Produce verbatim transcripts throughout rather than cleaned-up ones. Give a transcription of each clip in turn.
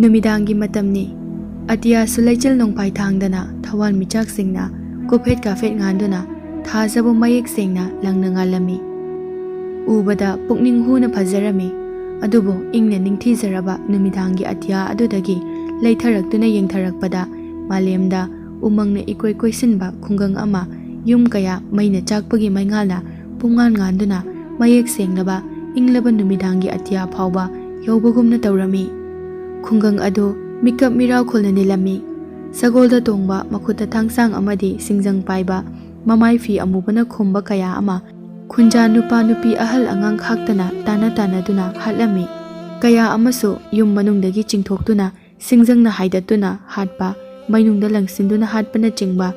ꯅꯨꯃꯤꯗꯥꯡꯒꯤ ꯃꯇꯝꯅꯤ꯫ ꯑꯇꯤꯌꯥꯁꯨ ꯂꯩꯆꯤꯜ ꯅꯣꯡꯐꯥꯏ ꯊꯥꯡꯗꯅ ꯊꯋꯥꯟꯃꯤꯆꯥꯛꯁꯤꯡꯅ ꯀꯣꯐꯦꯠ ꯀꯥꯐꯦꯠ ꯉꯥꯟꯗꯨꯅ ꯊꯥꯖꯕꯨ ꯃꯌꯦꯛ ꯁꯦꯡꯅ ꯂꯪꯅ ꯉꯥꯜꯂꯝꯃꯤ꯫ ꯎꯕꯗ ꯄꯨꯛꯅꯤꯡ ꯍꯨꯅ ꯐꯖꯔꯝꯃꯤ꯫ ꯑꯗꯨꯕꯨ ꯏꯪꯅ ꯅꯤꯡꯊꯤꯖꯔꯕ ꯅꯨꯃꯤꯗꯥꯡꯒꯤ ꯑꯇꯤꯌꯥ ꯑꯗꯨꯗꯒꯤ ꯂꯩꯊꯔꯛꯇꯨꯅ ꯌꯦꯡꯊꯔꯛꯄꯗ ꯃꯥꯂꯦꯝꯗ ꯎꯃꯪꯅ ꯏꯀꯣꯏ ꯀꯣꯏꯁꯤꯟꯕ ꯈꯨꯡꯒꯪ ꯑꯃ, ꯌꯨꯝ ꯀꯌꯥ ꯃꯩꯅ ꯆꯥꯛꯄꯒꯤ ꯃꯩꯉꯥꯜꯅ ꯄꯨꯝꯉꯥꯟ ꯉꯥꯟꯗꯨꯅ ꯃꯌꯦꯛ ꯁꯦꯡꯂꯕ ꯏꯪꯂꯕ ꯅꯨꯃꯤꯗꯥꯡꯒꯤ ꯑꯇꯤꯌꯥ ꯐꯥꯎꯕ ꯌꯧꯕꯒꯨꯝꯅ ꯇꯧꯔꯝꯃꯤ꯫ ꯈꯨꯡꯒꯪ ꯑꯗꯨ ꯃꯤꯀꯞ ꯃꯤꯔꯥꯎꯈꯣꯜꯅ ꯅꯤꯜꯂꯝꯃꯤ꯫ ꯁꯒꯣꯜꯗ ꯇꯣꯡꯕ, ꯃꯈꯨꯠꯇ ꯊꯥꯡꯁꯥꯡ ꯑꯃꯗꯤ ꯁꯤꯡꯖꯪ ꯄꯥꯏꯕ, ꯃꯃꯥꯏ ꯐꯤ ꯑꯃꯨꯕꯅ ꯈꯨꯝꯕ ꯀꯌꯥ ꯑꯃ, ꯈꯨꯟꯖꯥ ꯅꯨꯄꯥ ꯅꯨꯄꯤ ꯑꯍꯜ ꯑꯉꯥꯡ ꯈꯥꯛꯇꯅ ꯇꯥꯟꯅ ꯇꯥꯟꯅꯗꯨꯅ ꯍꯥꯠꯂꯝꯃꯤ꯫ ꯀꯌꯥ ꯑꯃꯁꯨ ꯌꯨꯝ ꯃꯅꯨꯡꯗꯒꯤ ꯆꯤꯡꯊꯣꯛꯇꯨꯅ ꯁꯤꯡꯖꯪꯅ ꯍꯥꯏꯗꯠꯇꯨꯅ ꯍꯥꯠꯄ, ꯃꯩꯅꯨꯡꯗ ꯂꯪꯁꯤꯟꯗꯨꯅ ꯍꯥꯠꯄꯅꯆꯤꯡꯕ,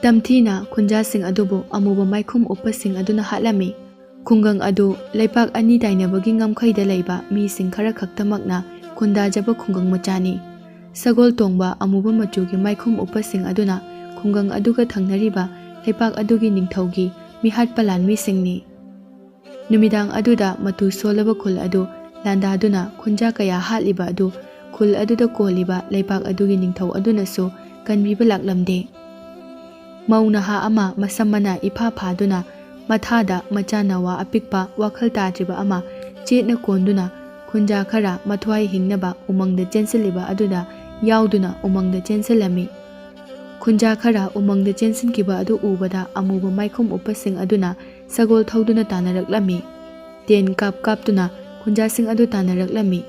ꯇꯝꯊꯤꯅ ꯈꯨꯟꯖꯥꯁꯤꯡ ꯑꯗꯨꯕꯨ ꯑꯃꯨꯕ ꯃꯥꯏꯈꯨꯝ ꯎꯞꯄꯁꯤꯡ ꯑꯗꯨꯅ ꯍꯥꯠꯂꯝꯃꯤ꯫ ꯈꯨꯡꯒꯪ ꯑꯗꯨ ꯂꯩꯄꯥꯛ ꯑꯅꯤ ꯇꯥꯏꯅꯕꯒꯤ ꯉꯝꯈꯩꯗ ꯂꯩꯕ ꯃꯤꯁꯤꯡ ꯈꯔ ꯈꯛꯇꯃꯛꯅ ꯈꯨꯟꯗꯥꯖꯕ ꯈꯨꯡꯒꯪ ꯃꯆꯥꯅꯤ꯫ ꯁꯒꯣꯜ ꯇꯣꯡꯕ ꯑꯃꯨꯕ ꯃꯆꯨꯒꯤ ꯃꯥꯏꯈꯨꯝ ꯎꯞꯄꯁꯤꯡ ꯑꯗꯨꯅ ꯈꯨꯡꯒꯪ ꯑꯗꯨꯒ ꯊꯪꯅꯔꯤꯕ ꯂꯩꯄꯥꯛ ꯑꯗꯨꯒꯤ ꯅꯤꯡꯊꯧꯒꯤ ꯃꯤꯍꯥꯠꯄ ꯂꯥꯟꯃꯤꯁꯤꯡꯅꯤ꯫ ꯅꯨꯃꯤꯗꯥꯡ ꯑꯗꯨꯗ ꯃꯇꯨ ꯁꯣꯜꯂꯕ ꯈꯨꯜ ꯑꯗꯨ ꯂꯥꯟꯗꯥꯗꯨꯅ ꯈꯨꯟꯖꯥ ꯀꯌꯥ ꯍꯥꯠꯂꯤꯕ ꯑꯗꯨ ꯈꯨꯜ ꯑꯗꯨꯗ ꯀꯣꯜꯂꯤꯕ ꯂꯩꯄꯥꯛ ꯑꯗꯨꯒꯤ ꯅꯤꯡꯊꯧ ꯑꯗꯨꯅꯁꯨ ꯀꯟꯕꯤꯕ ꯂꯥꯛꯂꯝꯗꯦ꯫ ꯃꯧ ꯅꯍꯥ ꯑꯃ ꯃꯁꯝ ꯃꯅꯥ ꯏꯐꯥ ꯐꯥꯗꯨꯅ ꯃꯊꯥꯗ ꯃꯆꯥ ꯅꯋꯥ ꯑꯄꯤꯛꯄ ꯋꯥꯈꯜ ꯇꯥꯗ꯭ꯔꯤꯕ ꯑꯃ ꯆꯦꯠꯅ ꯀꯣꯟꯗꯨꯅ ꯈꯨꯟꯖꯥ ꯈꯔ ꯃꯊ꯭ꯋꯥꯏ ꯍꯤꯡꯅꯕ ꯎꯃꯪꯗ ꯆꯦꯟꯁꯤꯜꯂꯤꯕ ꯑꯗꯨꯗ ꯌꯥꯎꯗꯨꯅ ꯎꯃꯪꯗ ꯆꯦꯟꯁꯤꯜꯂꯝꯃꯤ꯫ ꯈꯨꯟꯖꯥ ꯈꯔ ꯎꯃꯪꯗ ꯆꯦꯟꯁꯤꯟꯈꯤꯕ ꯑꯗꯨ ꯎꯕꯗ ꯑꯃꯨꯕ ꯃꯥꯏꯈꯨꯝ ꯎꯞꯄꯁꯤꯡ ꯑꯗꯨꯅ ꯁꯒꯣꯜ ꯊꯧꯗꯨꯅ ꯇꯥꯟꯅꯔꯛꯂꯝꯃꯤ꯫ ꯇꯦꯟ ꯀꯥꯞ ꯀꯥꯞꯇꯨꯅ ꯈꯨꯟꯖꯥꯁꯤꯡ ꯑꯗꯨ ꯇꯥꯟꯅꯔꯛꯂꯝꯃꯤ꯫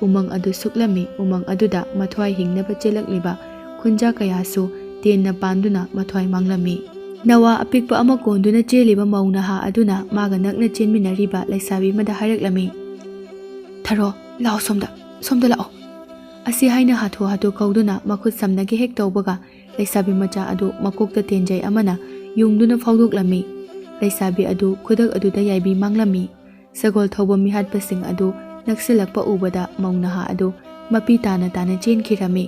ꯎꯃꯪ ꯑꯗꯨ ꯁꯨꯛꯂꯝꯃꯤ꯫ ꯎꯃꯪ ꯑꯗꯨꯗ ꯃꯊ꯭ꯋꯥꯏ ꯍꯤꯡꯅꯕ ꯆꯦꯜꯂꯛꯂꯤꯕ ꯈꯨꯟꯖꯥ ꯀꯌꯥꯁꯨ ꯇꯦꯟꯅ ꯄꯥꯟꯗꯨꯅ ꯃꯊ꯭ꯋꯥꯏ ꯃꯥꯡꯂꯝꯃꯤ꯫ ꯅꯋꯥ ꯑꯄꯤꯛꯄ ꯑꯃ ꯀꯣꯟꯗꯨꯅ ꯆꯦꯜꯂꯤꯕ ꯃꯧ ꯅꯍꯥ ꯑꯗꯨꯅ ꯃꯥꯒ ꯅꯛꯅ ꯆꯦꯟꯃꯤꯟꯅꯔꯤꯕ ꯂꯩꯁꯥꯕꯤ ꯑꯃꯗ ꯍꯥꯏꯔꯛꯂꯝꯃꯤ, "ꯊꯔꯣ, ꯂꯥꯛꯑꯣ ꯁꯣꯝꯗ, ꯁꯣꯝꯗ ꯂꯥꯛꯑꯣ꯫" ꯑꯁꯤ ꯍꯥꯏꯅ ꯍꯥꯊꯨ ꯍꯥꯊꯨ ꯀꯧꯗꯨꯅ ꯃꯈꯨꯠ ꯁꯝꯅꯒꯦ ꯍꯦꯛ ꯇꯧꯕꯒ ꯂꯩꯁꯥꯕꯤ ꯃꯆꯥ ꯑꯗꯨ ꯃꯀꯣꯛꯇ ꯇꯦꯟꯖꯩ ꯑꯃꯅ ꯌꯨꯡꯗꯨꯅ ꯐꯥꯎꯗꯣꯛꯂꯝꯃꯤ꯫ ꯂꯩꯁꯥꯕꯤ ꯑꯗꯨ ꯈꯨꯗꯛ ꯑꯗꯨꯗ ꯌꯥꯏꯕꯤ ꯃꯥꯡꯂꯝꯃꯤ꯫ ꯁꯒꯣꯜ ꯊꯧꯕ ꯃꯤꯍꯥꯠꯄꯁꯤꯡ ꯑꯗꯨ ꯅꯛꯁꯤꯜꯂꯛꯄ ꯎꯕꯗ ꯃꯧ ꯅꯍꯥ ꯑꯗꯨ ꯃꯄꯤ ꯇꯥꯅ ꯇꯥꯅ ꯆꯦꯟꯈꯤꯔꯝꯃꯤ꯫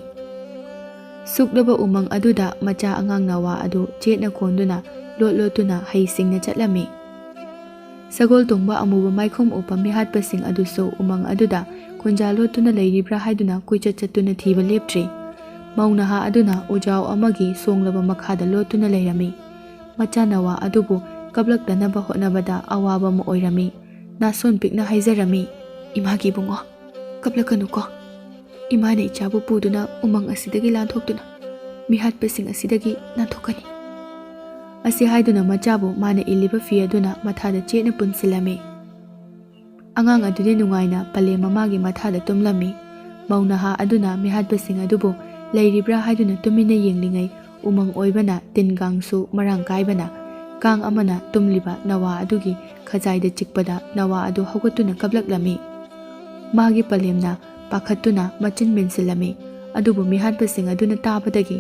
ꯁꯨꯛꯂꯕ ꯎꯃꯪ ꯑꯗꯨꯗ ꯃꯆꯥ ꯑꯉꯥꯡ ꯅꯋꯥ ꯑꯗꯨ ꯆꯦꯠꯅ ꯀꯣꯟꯗꯨꯅ ꯂꯣꯠ ꯂꯣꯠꯇꯨꯅ ꯍꯩ ꯁꯤꯡꯅ ꯆꯠꯂꯝꯃꯤ꯫ ꯁꯒꯣꯜ ꯇꯣꯡꯕ ꯑꯃꯨꯕ ꯃꯥꯏꯈꯨꯝ ꯎꯞꯄ ꯃꯤꯍꯥꯠꯄꯁꯤꯡ ꯑꯗꯨꯁꯨ ꯎꯃꯪ ꯑꯗꯨꯗ ꯈꯨꯟꯖꯥ ꯂꯣꯠꯇꯨꯅ ꯂꯩꯔꯤꯕ꯭ꯔꯥ ꯍꯥꯏꯗꯨꯅ ꯀꯣꯏꯆꯠ ꯆꯠꯇꯨꯅ ꯊꯤꯕ ꯂꯦꯞꯇ꯭ꯔꯤ꯫ ꯃꯧ ꯅꯍꯥ ꯑꯗꯨꯅ ꯎꯖꯥꯎ ꯑꯃꯒꯤ ꯁꯣꯡꯂꯕ ꯃꯈꯥꯗ ꯂꯣꯠꯇꯨꯅ ꯂꯩꯔꯝꯃꯤ꯫ ꯃꯆꯥ ꯅꯋꯥ ꯑꯗꯨꯕꯨ ꯀꯞꯂꯛꯇꯅꯕ ꯍꯣꯠꯅꯕꯗ ꯑꯋꯥꯕ ꯑꯃ ꯑꯣꯏꯔꯝꯃꯤ꯫ ꯅꯥꯁꯣꯟ ꯄꯤꯛꯅ ꯍꯥꯏꯖꯔꯝꯃꯤ, "ꯏꯃꯥꯒꯤ ꯏꯕꯨꯡꯉꯣ, ꯀꯞꯂꯛꯀꯅꯨꯀꯣ꯫ ꯏꯃꯥꯅ ꯏꯆꯥꯕꯨ ꯄꯨꯗꯨꯅ ꯎꯃꯪ ꯑꯁꯤꯗꯒꯤ ꯂꯥꯟꯊꯣꯛꯇꯨꯅ ꯃꯤꯍꯥꯠꯄꯁꯤꯡ ꯑꯁꯤꯗꯒꯤ ꯅꯥꯟꯊꯣꯛꯀꯅꯤ"꯫ ꯑꯁꯤ ꯍꯥꯏꯗꯨꯅ ꯃꯆꯥꯕꯨ ꯃꯥꯅ ꯏꯜꯂꯤꯕ ꯐꯤ ꯑꯗꯨꯅ ꯃꯊꯥꯗ ꯆꯦꯠꯅ ꯄꯨꯟꯁꯤꯜꯂꯝꯃꯤ꯫ ꯑꯉꯥꯡ ꯑꯗꯨꯗꯤ ꯅꯨꯡꯉꯥꯏꯅ ꯄꯂꯦꯝ ꯃꯃꯥꯒꯤ ꯃꯊꯥꯗ ꯇꯨꯝꯂꯝꯃꯤ꯫ ꯃꯧ ꯅꯍꯥ ꯑꯗꯨꯅ ꯃꯤꯍꯥꯠꯄꯁꯤꯡ ꯑꯗꯨꯕꯨ ꯂꯩꯔꯤꯕ꯭ꯔꯥ ꯍꯥꯏꯗꯨꯅ ꯇꯨꯃꯤꯟꯅ ꯌꯦꯡꯂꯤꯉꯩ, ꯎꯃꯪ ꯑꯣꯏꯕꯅ, ꯇꯤꯟ ꯀꯥꯡꯁꯨ ꯃꯔꯥꯡ ꯀꯥꯏꯕꯅ, ꯀꯥꯡ ꯑꯃꯅ ꯇꯨꯝꯂꯤꯕ ꯅꯋꯥ ꯑꯗꯨꯒꯤ ꯈꯖꯥꯏꯗ ꯆꯤꯛꯄꯗ ꯅꯋꯥ ꯑꯗꯨ ꯍꯧꯒꯠꯇꯨꯅ ꯀꯞꯂꯛꯂꯝꯃꯤ꯫ ꯃꯥꯒꯤ ꯄꯂꯦꯝꯅ ꯄꯥꯈꯠꯇꯨꯅ ꯃꯆꯤꯟ ꯃꯦꯟꯁꯤꯜꯂꯝꯃꯤ꯫ ꯑꯗꯨꯕꯨ ꯃꯤꯍꯥꯠꯄꯁꯤꯡ ꯑꯗꯨꯅ ꯇꯥꯕꯗꯒꯤ,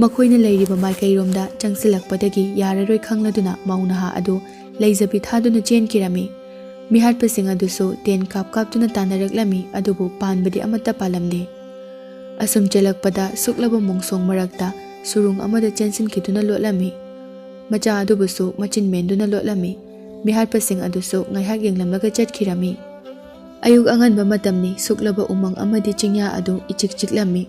ꯃꯈꯣꯏꯅ ꯂꯩꯔꯤꯕ ꯃꯥꯏꯀꯩꯔꯣꯝꯗ ꯆꯪꯁꯤꯜꯂꯛꯄꯗꯒꯤ ꯌꯥꯔꯔꯣꯏ ꯈꯪꯂꯗꯨꯅ ꯃꯧ ꯅꯍꯥ ꯑꯗꯨ ꯂꯩꯖꯕꯤ ꯊꯥꯗꯨꯅ ꯆꯦꯟꯈꯤꯔꯝꯃꯤ꯫ ꯃꯤꯍꯥꯠꯄꯁꯤꯡ ꯑꯗꯨꯁꯨ ꯇꯦꯟ ꯀꯥꯞ ꯀꯥꯞꯇꯨꯅ ꯇꯥꯟꯅꯔꯛꯂꯝꯃꯤ, ꯑꯗꯨꯕꯨ ꯄꯥꯟꯕꯗꯤ ꯑꯃꯠꯇ ꯄꯥꯜꯂꯝꯗꯦ꯫ ꯑꯁꯨꯝ ꯆꯦꯜꯂꯛꯄꯗ ꯁꯨꯛꯂꯕ ꯃꯣꯡꯁꯣꯡ ꯃꯔꯛꯇ ꯁꯨꯔꯨꯡ ꯑꯃꯗ ꯆꯦꯟꯁꯤꯟꯈꯤꯗꯨꯅ ꯂꯣꯠꯂꯝꯃꯤ꯫ ꯃꯆꯥ ꯑꯗꯨꯕꯨꯁꯨ ꯃꯆꯤꯟ ꯃꯦꯟꯗꯨꯅ ꯂꯣꯠꯂꯝꯃꯤ꯫ ꯃꯤꯍꯥꯠꯄꯁꯤꯡ ꯑꯗꯨꯁꯨ ꯉꯥꯏꯍꯥꯛ ꯌꯦꯡꯂꯝꯂꯒ ꯆꯠꯈꯤꯔꯝꯃꯤ꯫ ꯑꯌꯨꯛ ꯑꯉꯟꯕ ꯃꯇꯝꯅꯤ, ꯁꯨꯛꯂꯕ ꯎꯃꯪ ꯑꯃꯗꯤ ꯆꯤꯡꯌꯥ ꯑꯗꯨ ꯏꯆꯤꯛ ꯆꯤꯛꯂꯝꯃꯤ꯫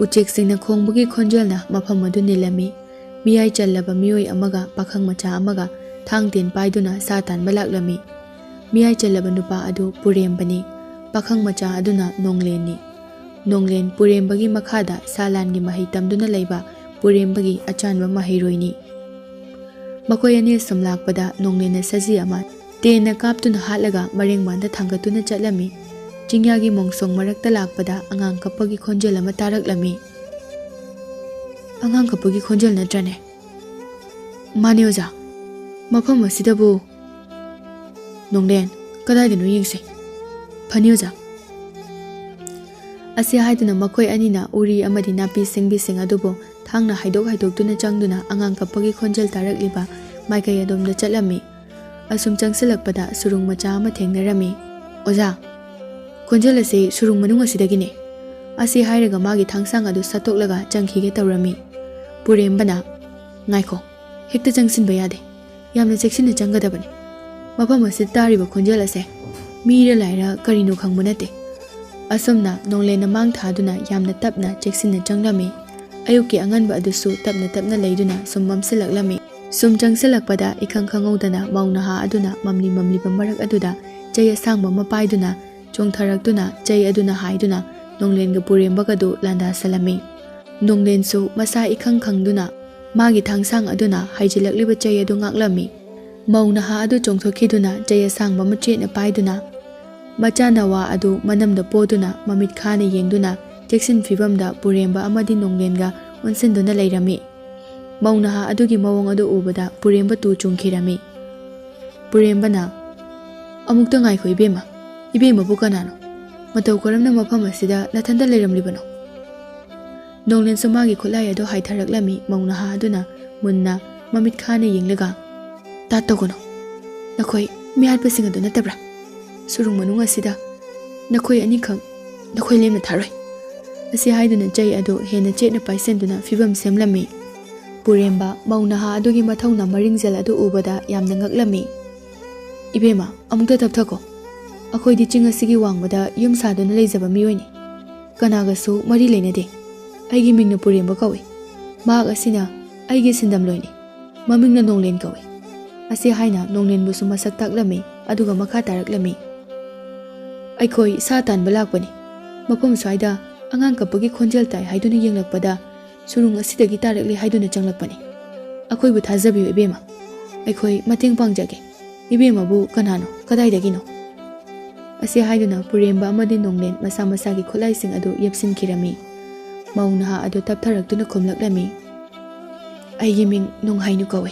ꯎꯆꯦꯛꯁꯤꯡꯅ ꯈꯣꯡꯕꯒꯤ ꯈꯣꯟꯖꯦꯜꯅ ꯃꯐꯝ ꯑꯗꯨ ꯅꯤꯜꯂꯝꯃꯤ꯫ ꯃꯤꯌꯥꯏ ꯆꯜꯂꯕ ꯃꯤꯑꯣꯏ ꯑꯃꯒ ꯄꯥꯈꯪ ꯃꯆꯥ ꯑꯃꯒ ꯊꯥꯡ ꯇꯦꯟ ꯄꯥꯏꯗꯨꯅ ꯁꯥ ꯇꯥꯟꯕ ꯂꯥꯛꯂꯝꯃꯤ꯫ ꯃꯤꯌꯥꯏ ꯆꯜꯂꯕ ꯅꯨꯄꯥ ꯑꯗꯨ ꯄꯨꯔꯦꯝꯕꯅꯤ꯫ ꯄꯥꯈꯪ ꯃꯆꯥ ꯑꯗꯨꯅ ꯅꯣꯡꯂꯦꯟꯅꯤ꯫ ꯅꯣꯡꯂꯦꯟ ꯄꯨꯔꯦꯝꯕꯒꯤ ꯃꯈꯥꯗ ꯁꯥ ꯂꯥꯟꯒꯤ ꯃꯍꯩ ꯇꯝꯗꯨꯅ ꯂꯩꯕ ꯄꯨꯔꯦꯝꯕꯒꯤ ꯑꯆꯥꯟꯕ ꯃꯍꯩꯔꯣꯏꯅꯤ꯫ ꯃꯈꯣꯏ ꯑꯅꯤ ꯁꯨꯝ ꯂꯥꯛꯄꯗ ꯅꯣꯡꯂꯦꯟꯅ ꯁꯖꯤ ꯑꯃ ꯇꯦꯟꯅ ꯀꯥꯞꯇꯨꯅ ꯍꯥꯠꯂꯒ ꯃꯔꯦꯡꯕꯥꯟꯗ ꯊꯥꯡꯒꯠꯇꯨꯅ ꯆꯠꯂꯝꯃꯤ꯫ ꯆꯤꯡꯌꯥꯒꯤ ꯃꯣꯡꯁꯣꯡ ꯃꯔꯛꯇ ꯂꯥꯛꯄꯗ ꯑꯉꯥꯡ ꯀꯞꯄꯒꯤ ꯈꯣꯟꯖꯦꯜ ꯑꯃ ꯇꯥꯔꯛꯂꯝꯃꯤ꯫ "ꯑꯉꯥꯡ ꯀꯞꯄꯒꯤ ꯈꯣꯟꯖꯦꯜ ꯅꯠꯇ꯭ꯔꯅꯦ?" "ꯃꯥꯅꯦ ꯑꯣꯖꯥ, ꯃꯐꯝ ꯑꯁꯤꯗꯕꯨ"꯫ "ꯅꯣꯡꯂꯦꯟ, ꯀꯗꯥꯏꯗꯅꯣ ꯌꯦꯡꯁꯦ"꯫ "ꯐꯅꯤ ꯑꯣꯖꯥ"꯫ ꯑꯁꯤ ꯍꯥꯏꯗꯨꯅ ꯃꯈꯣꯏ ꯑꯅꯤꯅ ꯎꯔꯤ ꯑꯃꯗꯤ ꯅꯥꯄꯤ ꯁꯤꯡꯕꯤꯁꯤꯡ ꯑꯗꯨꯕꯨ ꯊꯥꯡꯅ ꯍꯥꯏꯗꯣꯛ ꯍꯥꯏꯗꯣꯛꯇꯨꯅ ꯆꯪꯗꯨꯅ ꯑꯉꯥꯡ ꯀꯞꯄꯒꯤ ꯈꯣꯟꯖꯦꯜ ꯇꯥꯔꯛꯂꯤꯕ ꯃꯥꯏꯀꯩ ꯑꯗꯣꯝꯗ ꯆꯠꯂꯝꯃꯤ꯫ ꯑꯁꯨꯝ ꯆꯪꯁꯤꯜꯂꯛꯄꯗ ꯁꯨꯔꯨꯡ ꯃꯆꯥ ꯑꯃ ꯊꯦꯡꯅꯔꯝꯃꯤ꯫ "ꯑꯣꯖꯥ, ꯈꯣꯟꯖꯦꯜ ꯑꯁꯤ ꯁꯨꯔꯨꯡ ꯃꯅꯨꯡ ꯑꯁꯤꯗꯒꯤꯅꯦ"꯫ ꯑꯁꯤ ꯍꯥꯏꯔꯒ ꯃꯥꯒꯤ ꯊꯥꯡꯁꯥꯡ ꯑꯗꯨ ꯁꯠꯇꯣꯛꯂꯒ ꯆꯪꯈꯤꯒꯦ ꯇꯧꯔꯝꯃꯤ꯫ ꯄꯨꯔꯦꯝꯕꯅ, "ꯉꯥꯏꯈꯣ, ꯍꯦꯛꯇ ꯆꯪꯁꯤꯟꯕ ꯌꯥꯗꯦ꯫ ꯌꯥꯝꯅ ꯆꯦꯛꯁꯤꯟꯅ ꯆꯪꯒꯗꯕꯅꯤ꯫ ꯃꯐꯝ ꯑꯁꯤꯗ ꯇꯥꯔꯤꯕ ꯈꯣꯟꯖꯦꯜ ꯑꯁꯦ ꯃꯤꯔ ꯂꯥꯏꯔ ꯀꯔꯤꯅꯣ ꯈꯪꯕ ꯅꯠꯇꯦ꯫ ꯑꯁꯨꯝꯅ ꯅꯣꯡꯂꯦꯟꯅ ꯃꯥꯡ ꯊꯥꯗꯨꯅ ꯌꯥꯝꯅ ꯇꯞꯅ ꯆꯦꯛꯁꯤꯟꯅ ꯆꯪꯂꯝꯃꯤ꯫ ꯑꯌꯨꯛꯀꯤ ꯑꯉꯟꯕ ꯑꯗꯨꯁꯨ ꯇꯞꯅ ꯇꯞꯅ ꯂꯩꯗꯨꯅ ꯁꯨꯝ ꯃꯝꯁꯤꯜꯂꯛꯂꯝꯃꯤ꯫ ꯁꯨꯝ ꯆꯪꯁꯤꯜꯂꯛꯄꯗ ꯏꯈꯪ ꯈꯪꯍꯧꯗꯅ ꯃꯧ ꯅꯍꯥ ꯑꯗꯨꯅ ꯃꯝꯂꯤ ꯃꯝꯂꯤꯕ ꯃꯔꯛ ꯑꯗꯨꯗ ꯆꯩ ꯑꯁꯥꯡꯕ ꯑꯃ ꯄꯥꯏꯗꯨꯅ ꯆꯣꯡꯊꯔꯛꯇꯨꯅ ꯆꯩ ꯑꯗꯨꯅ ꯍꯥꯏꯗꯨꯅ ꯅꯣꯡꯂꯦꯟꯒ ꯄꯨꯔꯦꯝꯕꯒꯗꯨ ꯂꯥꯟꯗꯥꯁꯜꯂꯝꯃꯤ꯫ ꯅꯣꯡꯂꯦꯟꯁꯨ ꯃꯁꯥ ꯏꯈꯪ ꯈꯪꯗꯨꯅ ꯃꯥꯒꯤ ꯊꯥꯡꯁꯥꯡ ꯑꯗꯨꯅ ꯍꯥꯏꯖꯤꯜꯂꯛꯂꯤꯕ ꯆꯩ ꯑꯗꯨ ꯉꯥꯛꯂꯝꯃꯤ꯫ ꯃꯧ ꯅꯍꯥ ꯑꯗꯨ ꯆꯣꯡꯊꯣꯛꯈꯤꯗꯨꯅ ꯆꯩ ꯑꯁꯥꯡꯕ ꯃꯆꯦꯠꯅ ꯄꯥꯏꯗꯨꯅ ꯃꯆꯥ ꯅꯋꯥ ꯑꯗꯨ ꯃꯅꯝꯗ ꯄꯣꯗꯨꯅ ꯃꯃꯤꯠ ꯈꯥꯅ ꯌꯦꯡꯗꯨꯅ ꯆꯦꯛꯁꯤꯟ ꯐꯤꯕꯝꯗ ꯄꯨꯔꯦꯝꯕ ꯑꯃꯗꯤ ꯅꯣꯡꯂꯦꯟꯒ ꯑꯣꯟꯁꯤꯟꯗꯨꯅ ꯂꯩꯔꯝꯃꯤ꯫ ꯃꯧ ꯅꯍꯥ ꯑꯗꯨꯒꯤ ꯃꯑꯣꯡ ꯑꯗꯨ ꯎꯕꯗ ꯄꯨꯔꯦꯝꯕ ꯇꯨ ꯆꯨꯡꯈꯤꯔꯝꯃꯤ꯫ ꯄꯨꯔꯦꯝꯕꯅ, "ꯑꯃꯨꯛꯇ ꯉꯥꯏꯈꯣ ꯏꯕꯦꯝꯃ, ꯏꯕꯦꯝꯃꯕꯨ ꯀꯅꯥꯅꯣ? ꯃꯇꯧ ꯀꯔꯝꯅ ꯃꯐꯝ ꯑꯁꯤꯗ ꯅꯊꯟꯇ ꯂꯩꯔꯝꯂꯤꯕꯅꯣ?" ꯅꯣꯡꯂꯦꯟꯁꯨ ꯃꯥꯒꯤ ꯈꯨꯠꯂꯥꯏ ꯑꯗꯨ ꯍꯥꯏꯊꯔꯛꯂꯝꯃꯤ꯫ ꯃꯧ ꯅꯍꯥ ꯑꯗꯨꯅ ꯃꯨꯟꯅ ꯃꯃꯤꯠ ꯈꯥꯅ ꯌꯦꯡꯂꯒ, "ꯇꯥꯠ ꯇꯧꯒꯅꯨ꯫ ꯅꯈꯣꯏ ꯃꯤꯍꯥꯠꯄꯁꯤꯡ ꯑꯗꯨ ꯅꯠꯇꯕ꯭ꯔꯥ? ꯁꯨꯔꯨꯡ ꯃꯅꯨꯡ ꯑꯁꯤꯗ ꯅꯈꯣꯏ ꯑꯅꯤꯈꯛ ꯅꯈꯣꯏ ꯂꯦꯝꯅ ꯊꯥꯔꯣꯏ"꯫ ꯑꯁꯤ ꯍꯥꯏꯗꯨꯅ ꯆꯩ ꯑꯗꯨ ꯍꯦꯟꯅ ꯆꯦꯠꯅ ꯄꯥꯏꯁꯤꯟꯗꯨꯅ ꯐꯤꯕꯝ ꯁꯦꯝꯂꯝꯃꯤ꯫ ꯄꯨꯔꯦꯝꯕ ꯃꯧ ꯅꯍꯥ ꯑꯗꯨꯒꯤ ꯃꯊꯧꯅ ꯃꯔꯤꯡꯖꯦꯜ ꯑꯗꯨ ꯎꯕꯗ ꯌꯥꯝꯅ ꯉꯛꯂꯝꯃꯤ꯫ "ꯏꯕꯦꯝꯃ, ꯑꯃꯨꯛꯇ ꯇꯞꯊꯈꯣ꯫ ꯑꯩꯈꯣꯏꯗꯤ ꯆꯤꯡ ꯑꯁꯤꯒꯤ ꯋꯥꯡꯃꯗ ꯌꯨꯝ ꯁꯥꯗꯨꯅ ꯂꯩꯖꯕ ꯃꯤꯑꯣꯏꯅꯤ꯫ ꯀꯅꯥꯒꯁꯨ ꯃꯔꯤ ꯂꯩꯅꯗꯦ꯫ ꯑꯩꯒꯤ ꯃꯤꯡꯅ ꯄꯨꯔꯦꯝꯕ ꯀꯧꯏ꯫ ꯃꯍꯥꯛ ꯑꯁꯤꯅ ꯑꯩꯒꯤ ꯁꯤꯟꯗꯝꯂꯣꯏꯅꯤ꯫ ꯃꯃꯤꯡꯅ ꯅꯣꯡꯂꯦꯟ ꯀꯧꯏ"꯫ ꯑꯁꯤ ꯍꯥꯏꯅ ꯅꯣꯡꯂꯦꯟꯕꯨꯁꯨ ꯃꯁꯛ ꯇꯥꯛꯂꯝꯃꯤ, ꯑꯗꯨꯒ ꯃꯈꯥ ꯇꯥꯔꯛꯂꯝꯃꯤ꯫ "ꯑꯩꯈꯣꯏ ꯁꯥ ꯇꯥꯟꯕ ꯂꯥꯛꯄꯅꯤ꯫ ꯃꯐꯝ ꯁ꯭ꯋꯥꯏꯗ ꯑꯉꯥꯡ ꯀꯞꯄꯒꯤ ꯈꯣꯟꯖꯦꯜ ꯇꯥꯏ ꯍꯥꯏꯗꯨꯅ ꯌꯦꯡꯂꯛꯄꯗ ꯁꯨꯔꯨꯡ ꯑꯁꯤꯗꯒꯤ ꯇꯥꯔꯛꯂꯤ ꯍꯥꯏꯗꯨꯅ ꯆꯪꯂꯛꯄꯅꯤ꯫ ꯑꯩꯈꯣꯏꯕꯨ ꯊꯥꯖꯕꯤꯌꯨ ꯏꯕꯦꯝꯃ꯫ ꯑꯩꯈꯣꯏ ꯃꯇꯦꯡ ꯄꯥꯡꯖꯒꯦ꯫ ꯏꯕꯦꯝꯃꯕꯨ ꯀꯅꯥꯅꯣ? ꯀꯗꯥꯏꯗꯒꯤꯅꯣ?" ꯑꯁꯤ ꯍꯥꯏꯗꯨꯅ ꯄꯨꯔꯦꯝꯕ ꯑꯃꯗꯤ ꯅꯣꯡꯂꯦꯟ ꯃꯁꯥ ꯃꯁꯥꯒꯤ ꯈꯨꯠꯂꯥꯏꯁꯤꯡ ꯑꯗꯨ ꯌꯦꯞꯁꯤꯟꯈꯤꯔꯝꯃꯤ꯫ ꯃꯧ ꯅꯍꯥ ꯑꯗꯨ ꯇꯞꯊꯔꯛꯇꯨꯅ ꯈꯨꯝꯂꯛꯂꯝꯃꯤ, "ꯑꯩꯒꯤ ꯃꯤꯡ ꯅꯣꯡꯍꯥꯏꯅꯨ ꯀꯧꯏ꯫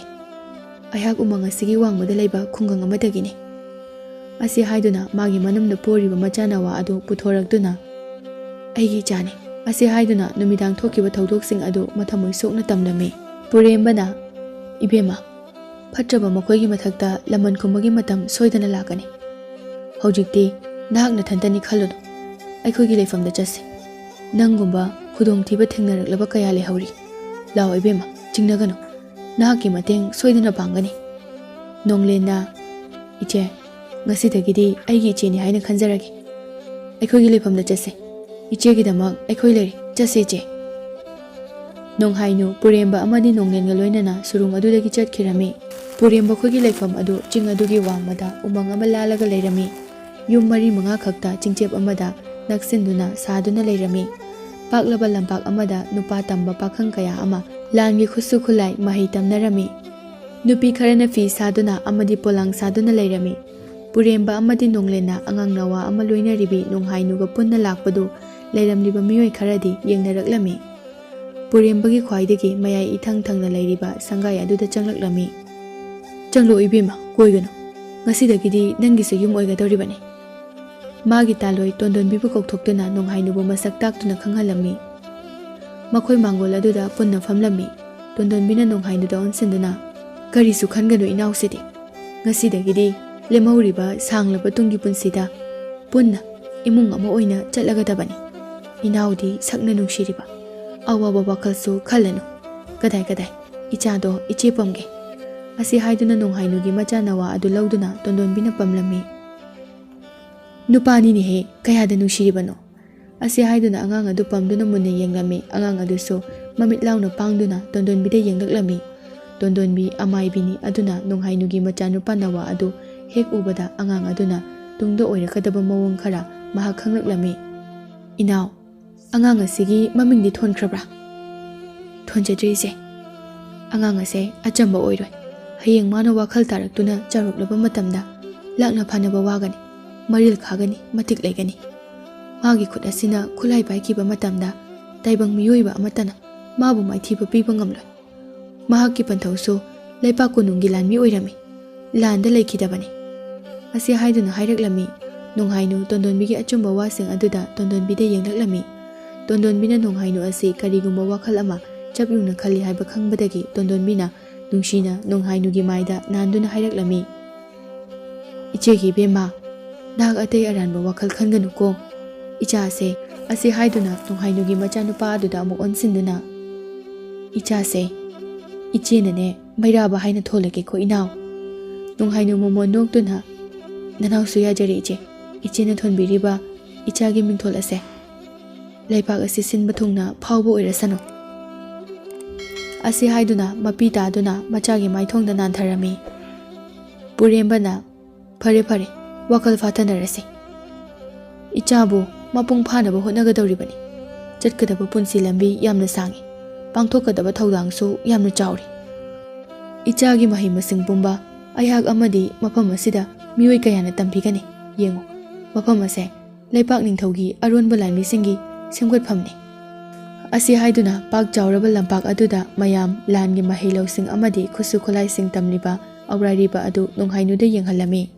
ꯑꯩꯍꯥꯛ ꯎꯃꯪ ꯑꯁꯤꯒꯤ ꯋꯥꯡꯃꯗ ꯂꯩꯕ ꯈꯨꯡꯒꯪ ꯑꯃꯗꯒꯤꯅꯤ"꯫ ꯑꯁꯤ ꯍꯥꯏꯗꯨꯅ ꯃꯥꯒꯤ ꯃꯅꯨꯡꯗ ꯄꯣꯔꯤꯕ ꯃꯆꯥꯅꯋꯥ ꯑꯗꯨ ꯄꯨꯊꯣꯔꯛꯇꯨꯅ, "ꯑꯩꯒꯤ ꯏꯆꯥꯅꯤ"꯫ ꯑꯁꯤ ꯍꯥꯏꯗꯨꯅ ꯅꯨꯃꯤꯗꯥꯡ ꯊꯣꯛꯈꯤꯕ ꯊꯧꯗꯣꯛꯁꯤꯡ ꯑꯗꯨ ꯃꯊꯃꯣꯏ ꯁꯣꯛꯅ ꯇꯝꯂꯝꯃꯤ꯫ ꯄꯨꯔꯦꯝꯕꯅ, "ꯏꯕꯦꯝꯃ, ꯐꯠꯇ꯭ꯔꯕ ꯃꯈꯣꯏꯒꯤ ꯃꯊꯛꯇ ꯂꯃꯟ ꯈꯨꯝꯕꯒꯤ ꯃꯇꯝ ꯁꯣꯏꯗꯅ ꯂꯥꯛꯀꯅꯤ꯫ ꯍꯧꯖꯤꯛꯇꯤ ꯅꯍꯥꯛ ꯅꯊꯟꯇꯅꯤ ꯈꯜꯂꯨꯅꯨ꯫ ꯑꯩꯈꯣꯏꯒꯤ ꯂꯩꯐꯝꯗ ꯆꯠꯁꯤ꯫ ꯅꯪꯒꯨꯝꯕ ꯈꯨꯗꯣꯡꯊꯤꯕ ꯊꯦꯡꯅꯔꯛꯂꯕ ꯀꯌꯥ ꯂꯩꯍꯧꯔꯤ꯫ ꯂꯥꯛꯑꯣ ꯏꯕꯦꯝꯃ, ꯆꯤꯡꯅꯒꯅꯨ꯫ ꯅꯍꯥꯛꯀꯤ ꯃꯇꯦꯡ ꯁꯣꯏꯗꯅ ꯄꯥꯡꯒꯅꯤ"꯫ ꯅꯣꯡꯂꯦꯟꯅ, "ꯏꯆꯦ, "ꯉꯁꯤꯗꯒꯤꯗꯤ ꯑꯩꯒꯤ ꯏꯆꯦꯅꯤ ꯍꯥꯏꯅ ꯈꯟꯖꯔꯒꯦ꯫ ꯑꯩꯈꯣꯏꯒꯤ ꯂꯩꯐꯝꯗ ꯆꯠꯁꯦ꯫ ꯏꯆꯦꯒꯤꯗꯃꯛ ꯑꯩꯈꯣꯏ ꯂꯩꯔꯤ꯫ ꯆꯠꯁꯦ, ꯏꯆꯦ꯫" ꯅꯣꯡꯍꯥꯏꯅꯨ, ꯄꯨꯔꯦꯝꯕ ꯑꯃꯗꯤ ꯅꯣꯡꯂꯦꯟꯒ ꯂꯣꯏꯅꯅ ꯁꯨꯔꯨꯡ ꯑꯗꯨꯗꯒꯤ ꯆꯠꯈꯤꯔꯝꯃꯤ꯫ ꯄꯨꯔꯦꯝꯕ ꯈꯣꯏꯒꯤ ꯂꯩꯐꯝ ꯑꯗꯨ ꯆꯤꯡ ꯑꯗꯨꯒꯤ ꯋꯥꯡꯃꯗ ꯎꯃꯪ ꯑꯃ ꯂꯥꯜꯂꯒ ꯂꯩꯔꯝꯃꯤ꯫ ꯌꯨꯝ ꯃꯔꯤ ꯃꯉꯥ ꯈꯛꯇ ꯆꯤꯡꯆꯦꯞ ꯑꯃꯗ ꯅꯛꯁꯤꯟꯗꯨꯅ ꯁꯥꯗꯨꯅ ꯂꯩꯔꯝꯃꯤ꯫ ꯄꯥꯛꯂꯕ ꯂꯝꯄꯥꯛ ꯑꯃꯗ ꯅꯨꯄꯥ ꯇꯝꯕ ꯄꯥꯈꯪ ꯀꯌꯥ ꯑꯃ ꯂꯥꯟꯒꯤ ꯈꯨꯠꯁꯨ ꯈꯨꯠꯂꯥꯏ ꯃꯍꯩ ꯇꯝꯅꯔꯝꯃꯤ꯫ ꯅꯨꯄꯤ ꯈꯔꯅ ꯐꯤ ꯁꯥꯗꯨꯅ ꯑꯃꯗꯤ ꯄꯣꯂꯥꯡ ꯁꯥꯗꯨꯅ ꯂꯩꯔꯝꯃꯤ꯫ ꯄꯨꯔꯦꯝꯕ ꯑꯃꯗꯤ ꯅꯣꯡꯂꯦꯟꯅ ꯑꯉꯥꯡ ꯅꯋꯥ ꯑꯃ ꯂꯣꯏꯅꯔꯤꯕꯤ ꯅꯣꯡꯍꯥꯏꯅꯨꯒ ꯄꯨꯟꯅ ꯂꯥꯛꯄꯗꯨ ꯂꯩꯔꯝꯂꯤꯕ ꯃꯤꯑꯣꯏ ꯈꯔꯗꯤ ꯌꯦꯡꯅꯔꯛꯂꯝꯃꯤ꯫ ꯄꯨꯔꯦꯝꯕꯒꯤ ꯈ꯭ꯋꯥꯏꯗꯒꯤ ꯃꯌꯥꯏ ꯏꯊꯪ ꯊꯪꯅ ꯂꯩꯔꯤꯕ ꯁꯪꯒꯥꯏ ꯑꯗꯨꯗ ꯆꯪꯂꯛꯂꯝꯃꯤ꯫ "ꯆꯪꯂꯛꯑꯣ ꯏꯕꯦꯝꯃ, ꯀꯣꯏꯒꯅꯨ꯫ ꯉꯁꯤꯗꯒꯤꯗꯤ ꯅꯪꯒꯤꯁꯨ ꯌꯨꯝ ꯑꯣꯏꯒꯗꯧꯔꯤꯕꯅꯤ꯫" ꯃꯥꯒꯤ ꯇꯥꯂꯣꯏ ꯇꯣꯟꯗꯣꯟꯕꯤꯕꯨ ꯀꯧꯊꯣꯛꯇꯨꯅ ꯅꯣꯡꯍꯥꯏꯅꯨꯕꯨ ꯃꯁꯛ ꯇꯥꯛꯇꯨꯅ ꯈꯪꯍꯜꯂꯝꯃꯤ꯫ ꯃꯈꯣꯏ ꯃꯥꯡꯒꯣꯜ ꯑꯗꯨꯗ ꯄꯨꯟꯅ ꯐꯝꯂꯝꯃꯤ꯫ ꯇꯣꯟꯗꯣꯟꯕꯤꯅ ꯅꯣꯡꯍꯥꯏꯅꯨꯗ ꯑꯣꯟꯁꯤꯟꯗꯨꯅ, "ꯀꯔꯤꯁꯨ ꯈꯟꯒꯅꯨ ꯏꯅꯥꯎꯁꯤꯗꯤ꯫ ꯉꯁꯤꯗꯒꯤꯗꯤ ꯂꯦꯝꯍꯧꯔꯤꯕ ꯁꯥꯡꯂꯕ ꯇꯨꯡꯒꯤ ꯄꯨꯟꯁꯤꯗ ꯄꯨꯟꯅ ꯏꯃꯨꯡ ꯑꯃ ꯑꯣꯏꯅ ꯆꯠꯂꯒꯗꯕꯅꯤ꯫ ꯏꯅꯥꯎꯗꯤ ꯁꯛꯅ ꯅꯨꯡꯁꯤꯔꯤꯕ꯫ ꯑꯋꯥꯕ ꯋꯥꯈꯜꯁꯨ ꯈꯜꯂꯅꯨ꯫ ꯀꯗꯥꯏ ꯀꯗꯥꯏ, ꯏꯆꯥꯗꯣ ꯏꯆꯦ ꯄꯝꯒꯦ꯫" ꯑꯁꯤ ꯍꯥꯏꯗꯨꯅ ꯅꯣꯡꯍꯥꯏꯅꯨꯒꯤ ꯃꯆꯥ ꯅꯋꯥ ꯑꯗꯨ ꯂꯧꯗꯨꯅ ꯇꯣꯟꯗꯣꯟꯕꯤꯅ ꯄꯝꯂꯝꯃꯤ꯫ "ꯅꯨꯄꯥꯅꯤꯅꯦꯍꯦ, ꯀꯌꯥꯗ ꯅꯨꯡꯁꯤꯔꯤꯕꯅꯣ!" ꯑꯁꯤ ꯍꯥꯏꯗꯨꯅ ꯑꯉꯥꯡ ꯑꯗꯨ ꯄꯝꯗꯨꯅ ꯃꯨꯟꯅ ꯌꯦꯡꯂꯝꯃꯤ꯫ ꯑꯉꯥꯡ ꯑꯗꯨꯁꯨ ꯃꯃꯤꯠ ꯂꯥꯎꯅ ꯄꯥꯡꯗꯨꯅ ꯇꯣꯟꯗꯣꯟꯕꯤꯗ ꯌꯦꯡꯂꯛꯂꯝꯃꯤ꯫ ꯇꯣꯟꯗꯣꯟꯕꯤ ꯑꯃꯥꯏꯕꯤꯅꯤ ꯑꯗꯨꯅ ꯅꯣꯡꯍꯥꯏꯅꯨꯒꯤ ꯃꯆꯥꯅꯨꯄꯥ ꯅꯋꯥ ꯑꯗꯨ ꯍꯦꯛ ꯎꯕꯗ ꯑꯉꯥꯡ ꯑꯗꯨꯅ ꯇꯨꯡꯗ ꯑꯣꯏꯔꯛꯀꯗꯕ ꯃꯑꯣꯡ ꯈꯔ ꯃꯍꯥꯛ ꯈꯪꯂꯛꯂꯝꯃꯤ꯫ "ꯏꯅꯥꯎ, ꯑꯉꯥꯡ ꯑꯁꯤꯒꯤ ꯃꯃꯤꯡꯗꯤ ꯊꯣꯟꯈ꯭ꯔꯕ꯭ꯔꯥ?" "ꯊꯣꯟꯖꯗ꯭ꯔꯤ ꯏꯆꯦ꯫ ꯑꯉꯥꯡ ꯑꯁꯦ ꯑꯆꯝꯕ ꯑꯣꯏꯔꯣꯏ꯫ ꯍꯌꯦꯡ ꯃꯥꯅ ꯋꯥꯈꯜ ꯇꯥꯔꯛꯇꯨꯅ ꯆꯥꯎꯔꯛꯂꯕ ꯃꯇꯝꯗ ꯂꯥꯛꯅ ꯐꯥꯅꯕ ꯋꯥꯒꯅꯤ, ꯃꯔꯤꯜ ꯈꯥꯒꯅꯤ, ꯃꯇꯤꯛ ꯂꯩꯒꯅꯤ꯫ ꯃꯥꯒꯤ ꯈꯨꯠ ꯑꯁꯤꯅ ꯈꯨꯠꯂꯥꯏ ꯄꯥꯏꯈꯤꯕ ꯃꯇꯝꯗ ꯇꯥꯏꯕꯪ ꯃꯤꯑꯣꯏꯕ ꯑꯃꯠꯇꯅ ꯃꯥꯕꯨ ꯃꯥꯏꯊꯤꯕ ꯄꯤꯕ ꯉꯝꯂꯣꯏ꯫ ꯃꯍꯥꯛꯀꯤ ꯄꯟꯊꯧꯁꯨ ꯂꯩꯄꯥꯛ ꯀꯣꯅꯨꯡꯒꯤ ꯂꯥꯟꯃꯤ ꯑꯣꯏꯔꯝꯃꯤ, ꯂꯥꯟꯗ ꯂꯩꯈꯤꯗꯕꯅꯤ꯫" ꯑꯁꯤ ꯍꯥꯏꯗꯨꯅ ꯍꯥꯏꯔꯛꯂꯝꯃꯤ꯫ ꯅꯣꯡꯍꯥꯏꯅꯨ ꯇꯣꯟꯗꯣꯟꯕꯤꯒꯤ ꯑꯆꯨꯝꯕ ꯋꯥꯁꯤꯡ ꯑꯗꯨꯗ ꯇꯣꯟꯗꯣꯟꯕꯤꯗ ꯌꯦꯡꯂꯛꯂꯝꯃꯤ꯫ ꯇꯣꯟꯗꯣꯟꯕꯤꯅ ꯅꯣꯡꯍꯥꯏꯅꯨ ꯑꯁꯤ ꯀꯔꯤꯒꯨꯝꯕ ꯋꯥꯈꯜ ꯑꯃ ꯆꯞ ꯌꯨꯡꯅ ꯈꯜꯂꯤ ꯍꯥꯏꯕ ꯈꯪꯕꯗꯒꯤ ꯇꯣꯟꯗꯣꯟꯕꯤꯅ ꯅꯨꯡꯁꯤꯅ ꯅꯣꯡꯍꯥꯏꯅꯨꯒꯤ ꯃꯥꯏꯗ ꯅꯥꯟꯗꯨꯅ ꯍꯥꯏꯔꯛꯂꯝꯃꯤ꯫ "ꯏꯆꯦꯒꯤ ꯏꯕꯦꯝꯃ, ꯅꯍꯥꯛ ꯑꯇꯩ ꯑꯔꯥꯟꯕ ꯋꯥꯈꯜ ꯈꯟꯒꯅꯨꯀꯣ꯫ ꯏꯆꯥꯁꯦ," ꯑꯁꯤ ꯍꯥꯏꯗꯨꯅ ꯅꯣꯡꯍꯥꯏꯅꯨꯒꯤ ꯃꯆꯥꯅꯨꯄꯥ ꯑꯗꯨꯗ ꯑꯃꯨꯛ ꯑꯣꯟꯁꯤꯟꯗꯨꯅ, "ꯏꯆꯥꯁꯦ, ꯏꯆꯦꯅꯅꯦ ꯃꯩꯔꯥꯕ ꯍꯥꯏꯅ ꯊꯣꯜꯂꯒꯦꯀꯣ ꯏꯅꯥꯎ꯫" ꯅꯣꯡꯍꯥꯏꯅꯨ ꯃꯃꯣꯟ ꯅꯣꯛꯇꯨꯅ, "ꯅꯅꯥꯎꯁꯨ ꯌꯥꯖꯔꯦ ꯏꯆꯦ꯫ ꯏꯆꯦꯅ ꯊꯣꯟꯕꯤꯔꯤꯕ ꯏꯆꯥꯒꯤ ꯃꯤꯡꯊꯣꯜ ꯑꯁꯦ ꯂꯩꯄꯥꯛ ꯑꯁꯤ ꯁꯤꯟꯕ ꯊꯨꯡꯅ ꯐꯥꯎꯕ ꯑꯣꯏꯔꯁꯅꯨ"꯫ ꯑꯁꯤ ꯍꯥꯏꯗꯨꯅ ꯃꯄꯤ ꯇꯥꯗꯨꯅ ꯃꯆꯥꯒꯤ ꯃꯥꯏꯊꯣꯡꯗ ꯅꯥꯟꯊꯔꯝꯃꯤ꯫ ꯄꯨꯔꯦꯝꯕꯅ, "ꯐꯔꯦ ꯐꯔꯦ, ꯋꯥꯈꯜ ꯐꯥꯊꯅꯔꯁꯤ꯫ ꯏꯆꯥꯕꯨ ꯃꯄꯨꯡ ꯐꯥꯅꯕ ꯍꯣꯠꯅꯒꯗꯧꯔꯤꯕꯅꯤ꯫ ꯆꯠꯀꯗꯕ ꯄꯨꯟꯁꯤ ꯂꯝꯕꯤ ꯌꯥꯝꯅ ꯁꯥꯡꯏ, ꯄꯥꯡꯊꯣꯛꯀꯗꯕ ꯊꯧꯗꯥꯡꯁꯨ ꯌꯥꯝꯅ ꯆꯥꯎꯔꯤ꯫ ꯏꯆꯥꯒꯤ ꯃꯍꯩ ꯃꯁꯤꯡ ꯄꯨꯝꯕ ꯑꯩꯍꯥꯛ ꯑꯃꯗꯤ ꯃꯐꯝ ꯑꯁꯤꯗ ꯃꯤꯑꯣꯏ ꯀꯌꯥꯅ ꯇꯝꯕꯤꯒꯅꯤ꯫ ꯌꯦꯡꯉꯨ, ꯃꯐꯝ ꯑꯁꯦ ꯂꯩꯄꯥꯛ ꯅꯤꯡꯊꯧꯒꯤ ꯑꯔꯣꯟꯕ ꯂꯥꯟꯃꯤꯁꯤꯡꯒꯤ ꯁꯦꯝꯒꯠꯐꯝꯅꯤ"꯫ ꯑꯁꯤ ꯍꯥꯏꯗꯨꯅ ꯄꯥꯛ ꯆꯥꯎꯔꯕ ꯂꯝꯄꯥꯛ ꯑꯗꯨꯗ ꯃꯌꯥꯝ ꯂꯥꯟꯒꯤ ꯃꯍꯩ ꯂꯧꯁꯤꯡ ꯑꯃꯗꯤ ꯈꯨꯠꯁꯨ ꯈꯨꯠꯂꯥꯏꯁꯤꯡ ꯇꯝꯂꯤꯕ ꯑꯧꯔꯥꯏꯔꯤꯕ ꯑꯗꯨ ꯅꯣꯡꯍꯥꯏꯅꯨꯗ ꯌꯦꯡꯍꯜꯂꯝꯃꯤ꯫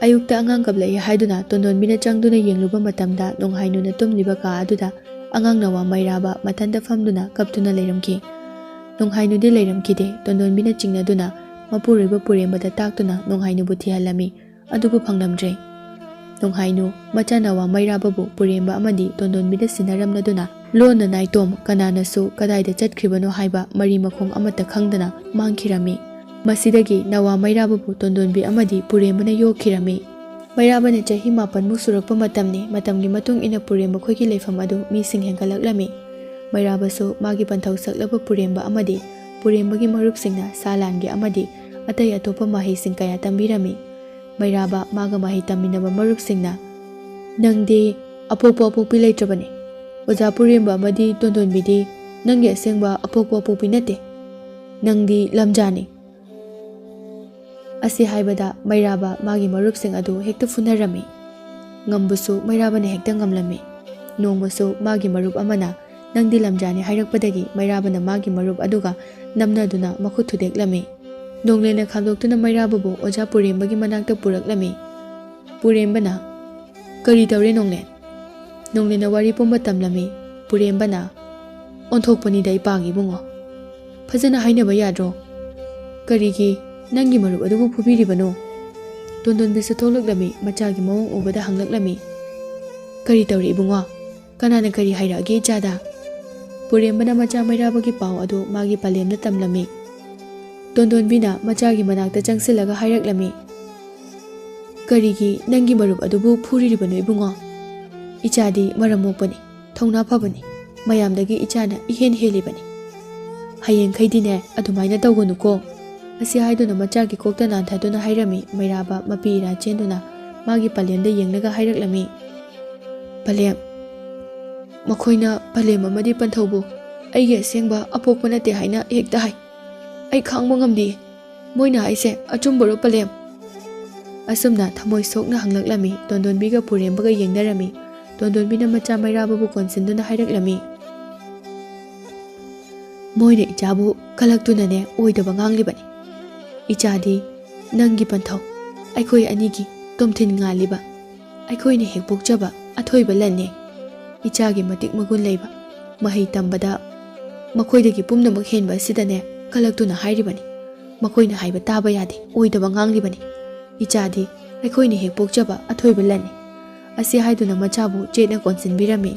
ꯑꯌꯨꯛꯇ ꯑꯉꯥꯡ ꯀꯞꯂꯛꯏ ꯍꯥꯏꯗꯨꯅ ꯇꯣꯟꯗꯣꯟꯕꯤꯅ ꯆꯪꯗꯨꯅ ꯌꯦꯡꯂꯨꯕ ꯃꯇꯝꯗ ꯅꯣꯡꯍꯥꯏꯅꯨꯅ ꯇꯨꯝꯂꯤꯕ ꯀꯥ ꯑꯗꯨꯗ ꯑꯉꯥꯡ ꯅꯋꯥ ꯃꯩꯔꯥꯕ ꯃꯊꯟꯇ ꯐꯝꯗꯨꯅ ꯀꯞꯇꯨꯅ ꯂꯩꯔꯝꯈꯤ꯫ ꯅꯣꯡꯍꯥꯏꯅꯨꯗꯤ ꯂꯩꯔꯝꯈꯤꯗꯦ꯫ ꯇꯣꯟꯗꯣꯟꯕꯤꯅ ꯆꯤꯡꯅꯗꯨꯅ ꯃꯄꯨꯔꯣꯏꯕ ꯄꯨꯔꯦꯝꯕꯗ ꯇꯥꯛꯇꯨꯅ ꯅꯣꯡꯍꯥꯏꯅꯨꯕꯨ ꯊꯤꯍꯜꯂꯝꯃꯤ꯫ ꯑꯗꯨꯕꯨ ꯐꯪꯂꯝꯗ꯭ꯔꯦ꯫ ꯅꯣꯡꯍꯥꯏꯅꯨ ꯃꯆꯥ ꯅꯋꯥ ꯃꯩꯔꯥꯕꯕꯨ ꯄꯨꯔꯦꯝꯕ ꯑꯃꯗꯤ ꯇꯣꯟꯗꯣꯟꯕꯤꯗ ꯁꯤꯟꯅꯔꯝꯂꯗꯨꯅ ꯂꯣꯟꯅ ꯅꯥꯏꯇꯣꯝ ꯀꯅꯥꯅꯁꯨ ꯀꯗꯥꯏꯗ ꯆꯠꯈ꯭ꯔꯤꯕꯅꯣ ꯍꯥꯏꯕ ꯃꯔꯤ ꯃꯈꯣꯡ ꯑꯃꯠꯇ ꯈꯪꯗꯅ ꯃꯥꯡꯈꯤꯔꯝꯃꯤ꯫ ꯃꯁꯤꯗꯒꯤ ꯅꯋꯥ ꯃꯩꯔꯥꯕꯕꯨ ꯇꯣꯟꯗꯣꯟꯕꯤ ꯑꯃꯗꯤ ꯄꯨꯔꯦꯝꯕꯅ ꯌꯣꯛꯈꯤꯔꯝꯃꯤ꯫ ꯃꯩꯔꯥꯕꯅ ꯆꯍꯤ ꯃꯥꯄꯟꯃꯨꯛ ꯁꯨꯔꯛꯄ ꯃꯇꯝꯅꯤ꯫ ꯃꯇꯝꯒꯤ ꯃꯇꯨꯡ ꯏꯟꯅ ꯄꯨꯔꯦꯝꯕ ꯈꯣꯏꯒꯤ ꯂꯩꯐꯝ ꯑꯗꯨ ꯃꯤꯁꯤꯡ ꯍꯦꯟꯒꯠꯂꯛꯂꯝꯃꯤ꯫ ꯃꯩꯔꯥꯕꯁꯨ ꯃꯥꯒꯤ ꯄꯟꯊꯧ ꯁꯛꯂꯕ ꯄꯨꯔꯦꯝꯕ ꯑꯃꯗꯤ ꯄꯨꯔꯦꯝꯕꯒꯤ ꯃꯔꯨꯞꯁꯤꯡꯅ ꯁꯥ ꯂꯥꯟꯒꯤ ꯑꯃꯗꯤ ꯑꯇꯩ ꯑꯇꯣꯞꯄ ꯃꯍꯩꯁꯤꯡ ꯀꯌꯥ ꯇꯝꯕꯤꯔꯝꯃꯤ꯫ ꯃꯩꯔꯥꯕ ꯃꯥꯒ ꯃꯍꯩ ꯇꯝꯃꯤꯟꯅꯕ ꯃꯔꯨꯞꯁꯤꯡꯅ, "ꯅꯪꯗꯤ ꯑꯄꯣꯛꯄ ꯑꯄꯣꯛꯄꯤ ꯂꯩꯇ꯭ꯔꯕꯅꯤ꯫ ꯑꯣꯖꯥ ꯄꯨꯔꯦꯝꯕ ꯑꯃꯗꯤ ꯇꯣꯟꯗꯣꯟꯕꯤꯗꯤ ꯅꯪꯒꯤ ꯑꯁꯦꯡꯕ ꯑꯄꯣꯛꯄ ꯑꯄꯣꯛꯄꯤ ꯅꯠꯇꯦ꯫ ꯅꯪꯗꯤ ꯂꯝꯖꯥꯅꯤ"꯫ ꯑꯁꯤ ꯍꯥꯏꯕꯗ ꯃꯩꯔꯥꯕ ꯃꯥꯒꯤ ꯃꯔꯨꯞꯁꯤꯡ ꯑꯗꯨ ꯍꯦꯛꯇ ꯐꯨꯅꯔꯝꯃꯤ꯫ ꯉꯝꯕꯁꯨ ꯃꯩꯔꯥꯕꯅ ꯍꯦꯛꯇ ꯉꯝꯂꯝꯃꯤ꯫ ꯅꯣꯡꯃꯁꯨ ꯃꯥꯒꯤ ꯃꯔꯨꯞ ꯑꯃꯅ "ꯅꯪꯗꯤ ꯂꯝꯖꯥꯅꯤ" ꯍꯥꯏꯔꯛꯄꯗꯒꯤ ꯃꯩꯔꯥꯕꯅ ꯃꯥꯒꯤ ꯃꯔꯨꯞ ꯑꯗꯨꯒ ꯅꯝꯅꯗꯨꯅ ꯃꯈꯨꯠ ꯊꯨꯗꯦꯛꯂꯝꯃꯤ꯫ ꯅꯣꯡꯂꯦꯟꯅ ꯈꯥꯝꯗꯣꯛꯇꯨꯅ ꯃꯩꯔꯥꯕꯕꯨ ꯑꯣꯖꯥ ꯄꯨꯔꯦꯝꯕꯒꯤ ꯃꯅꯥꯛꯇ ꯄꯨꯔꯛꯂꯝꯃꯤ꯫ ꯄꯨꯔꯦꯝꯕꯅ, "ꯀꯔꯤ ꯇꯧꯔꯦ ꯅꯣꯡꯂꯦꯟ?" ꯅꯣꯡꯂꯦꯟꯅ ꯋꯥꯔꯤ ꯄꯨꯝꯕ ꯇꯝꯂꯝꯃꯤ꯫ ꯄꯨꯔꯦꯝꯕꯅ, "ꯑꯣꯟꯊꯣꯛꯄꯅꯤꯗ ꯏꯄꯥꯒꯤ ꯏꯕꯨꯡꯉꯣ꯫ ꯐꯖꯅ ꯍꯥꯏꯅꯕ ꯌꯥꯗ꯭ꯔꯣ? ꯀꯔꯤꯒꯤ ꯅꯪꯒꯤ ꯃꯔꯨꯞ ꯑꯗꯨꯕꯨ ꯐꯨꯕꯤꯔꯤꯕꯅꯣ?" ꯇꯣꯟꯗꯣꯟꯕꯤꯁꯨ ꯊꯣꯛꯂꯛꯂꯝꯃꯤ꯫ ꯃꯆꯥꯒꯤ ꯃꯑꯣꯡ ꯎꯕꯗ ꯍꯪꯂꯛꯂꯝꯃꯤ, "ꯀꯔꯤ ꯇꯧꯔꯦ ꯏꯕꯨꯡꯉꯣ? ꯀꯅꯥꯅ ꯀꯔꯤ ꯍꯥꯏꯔꯛꯑꯒꯦ ꯏꯆꯥꯗ?" ꯄꯨꯔꯦꯝꯕꯅ ꯃꯆꯥ ꯃꯩꯔꯥꯕꯒꯤ ꯄꯥꯎ ꯑꯗꯨ ꯃꯥꯒꯤ ꯄꯂꯦꯝꯗ ꯇꯝꯂꯝꯃꯤ꯫ ꯇꯣꯟꯗꯣꯟꯕꯤꯅ ꯃꯆꯥꯒꯤ ꯃꯅꯥꯛꯇ ꯆꯪꯁꯤꯜꯂꯒ ꯍꯥꯏꯔꯛꯂꯝꯃꯤ, "ꯀꯔꯤꯒꯤ ꯅꯪꯒꯤ ꯃꯔꯨꯞ ꯑꯗꯨꯕꯨ ꯐꯨꯔꯤꯔꯤꯕꯅꯣ ꯏꯕꯨꯡꯉꯣ? ꯏꯆꯥꯗꯤ ꯃꯔꯝ ꯃꯣꯛꯄꯅꯤ, ꯊꯧꯅꯥ ꯐꯕꯅꯤ, ꯃꯌꯥꯝꯗꯒꯤ ꯏꯆꯥꯅ ꯏꯍꯦꯟ ꯍꯦꯜꯂꯤꯕꯅꯤ꯫ ꯍꯌꯦꯡꯈꯩꯗꯤꯅꯦ ꯑꯗꯨꯃꯥꯏꯅ ꯇꯧꯒꯅꯨꯀꯣ"꯫ ꯑꯁꯤ ꯍꯥꯏꯗꯨꯅ ꯃꯆꯥꯒꯤ ꯀꯣꯛꯇ ꯅꯥꯟꯊꯗꯨꯅ ꯍꯥꯏꯔꯝꯃꯤ꯫ ꯃꯩꯔꯥꯕ ꯃꯄꯤ ꯏꯔꯥ ꯆꯦꯟꯗꯨꯅ ꯃꯥꯒꯤ ꯄꯂꯦꯝꯗ ꯌꯦꯡꯂꯒ ꯍꯥꯏꯔꯛꯂꯝꯃꯤ, "ꯄꯂꯦꯝ, ꯃꯈꯣꯏꯅ ꯄꯂꯦꯝ ꯑꯃꯗꯤ ꯄꯟꯊꯧꯕꯨ ꯑꯩꯒꯤ ꯑꯁꯦꯡꯕ ꯑꯄꯣꯛꯄ ꯅꯠꯇꯦ ꯍꯥꯏꯅ ꯍꯦꯛꯇ ꯍꯥꯏ꯫ ꯑꯩ ꯈꯥꯡꯕ ꯉꯝꯗꯦ꯫ ꯃꯣꯏꯅ ꯍꯥꯏꯁꯦ ꯑꯆꯨꯝꯕꯔꯣ ꯄꯂꯦꯝ?" ꯑꯁꯨꯝꯅ ꯊꯃꯣꯏ ꯁꯣꯛꯅ ꯍꯪꯂꯛꯂꯝꯃꯤ꯫ ꯇꯣꯟꯗꯣꯟꯕꯤꯒ ꯄꯨꯔꯦꯝꯕꯒ ꯌꯦꯡꯅꯔꯝꯃꯤ꯫ ꯇꯣꯟꯗꯣꯟꯕꯤꯅ ꯃꯆꯥ ꯃꯩꯔꯥꯕꯕꯨ ꯀꯣꯟꯁꯤꯟꯗꯨꯅ ꯍꯥꯏꯔꯛꯂꯝꯃꯤ, "ꯃꯣꯏꯅ ꯏꯆꯥꯕꯨ ꯀꯂꯛꯇꯨꯅꯅꯦ ꯑꯣꯏꯗꯕ ꯉꯥꯡꯂꯤꯕꯅꯤ꯫ ꯏꯆꯥꯗꯤ ꯅꯪꯒꯤ ꯄꯟꯊꯧ, ꯑꯩꯈꯣꯏ ꯑꯅꯤꯒꯤ ꯇꯣꯝꯊꯤꯟ ꯉꯥꯜꯂꯤꯕ, ꯑꯩꯈꯣꯏꯅ ꯍꯦꯛ ꯄꯣꯛꯆꯕ ꯑꯊꯣꯏꯕ ꯂꯟꯅꯦ꯫ ꯏꯆꯥꯒꯤ ꯃꯇꯤꯛ ꯃꯒꯨꯟ ꯂꯩꯕ, ꯃꯍꯩ ꯇꯝꯕꯗ ꯃꯈꯣꯏꯗꯒꯤ ꯄꯨꯝꯅꯃꯛ ꯍꯦꯟꯕ ꯑꯁꯤꯗꯅꯦ ꯀꯂꯛꯇꯨꯅ ꯍꯥꯏꯔꯤꯕꯅꯤ꯫ ꯃꯈꯣꯏꯅ ꯍꯥꯏꯕ ꯇꯥꯕ ꯌꯥꯗꯦ, ꯑꯣꯏꯗꯕ ꯉꯥꯡꯂꯤꯕꯅꯤ꯫ ꯏꯆꯥꯗꯤ ꯑꯩꯈꯣꯏꯅ ꯍꯦꯛ ꯄꯣꯛꯆꯕ ꯑꯊꯣꯏꯕ ꯂꯟꯅꯤ"꯫ ꯑꯁꯤ ꯍꯥꯏꯗꯨꯅ ꯃꯆꯥꯕꯨ ꯆꯦꯠꯅ ꯀꯣꯟꯁꯤꯟꯕꯤꯔꯝꯃꯤ꯫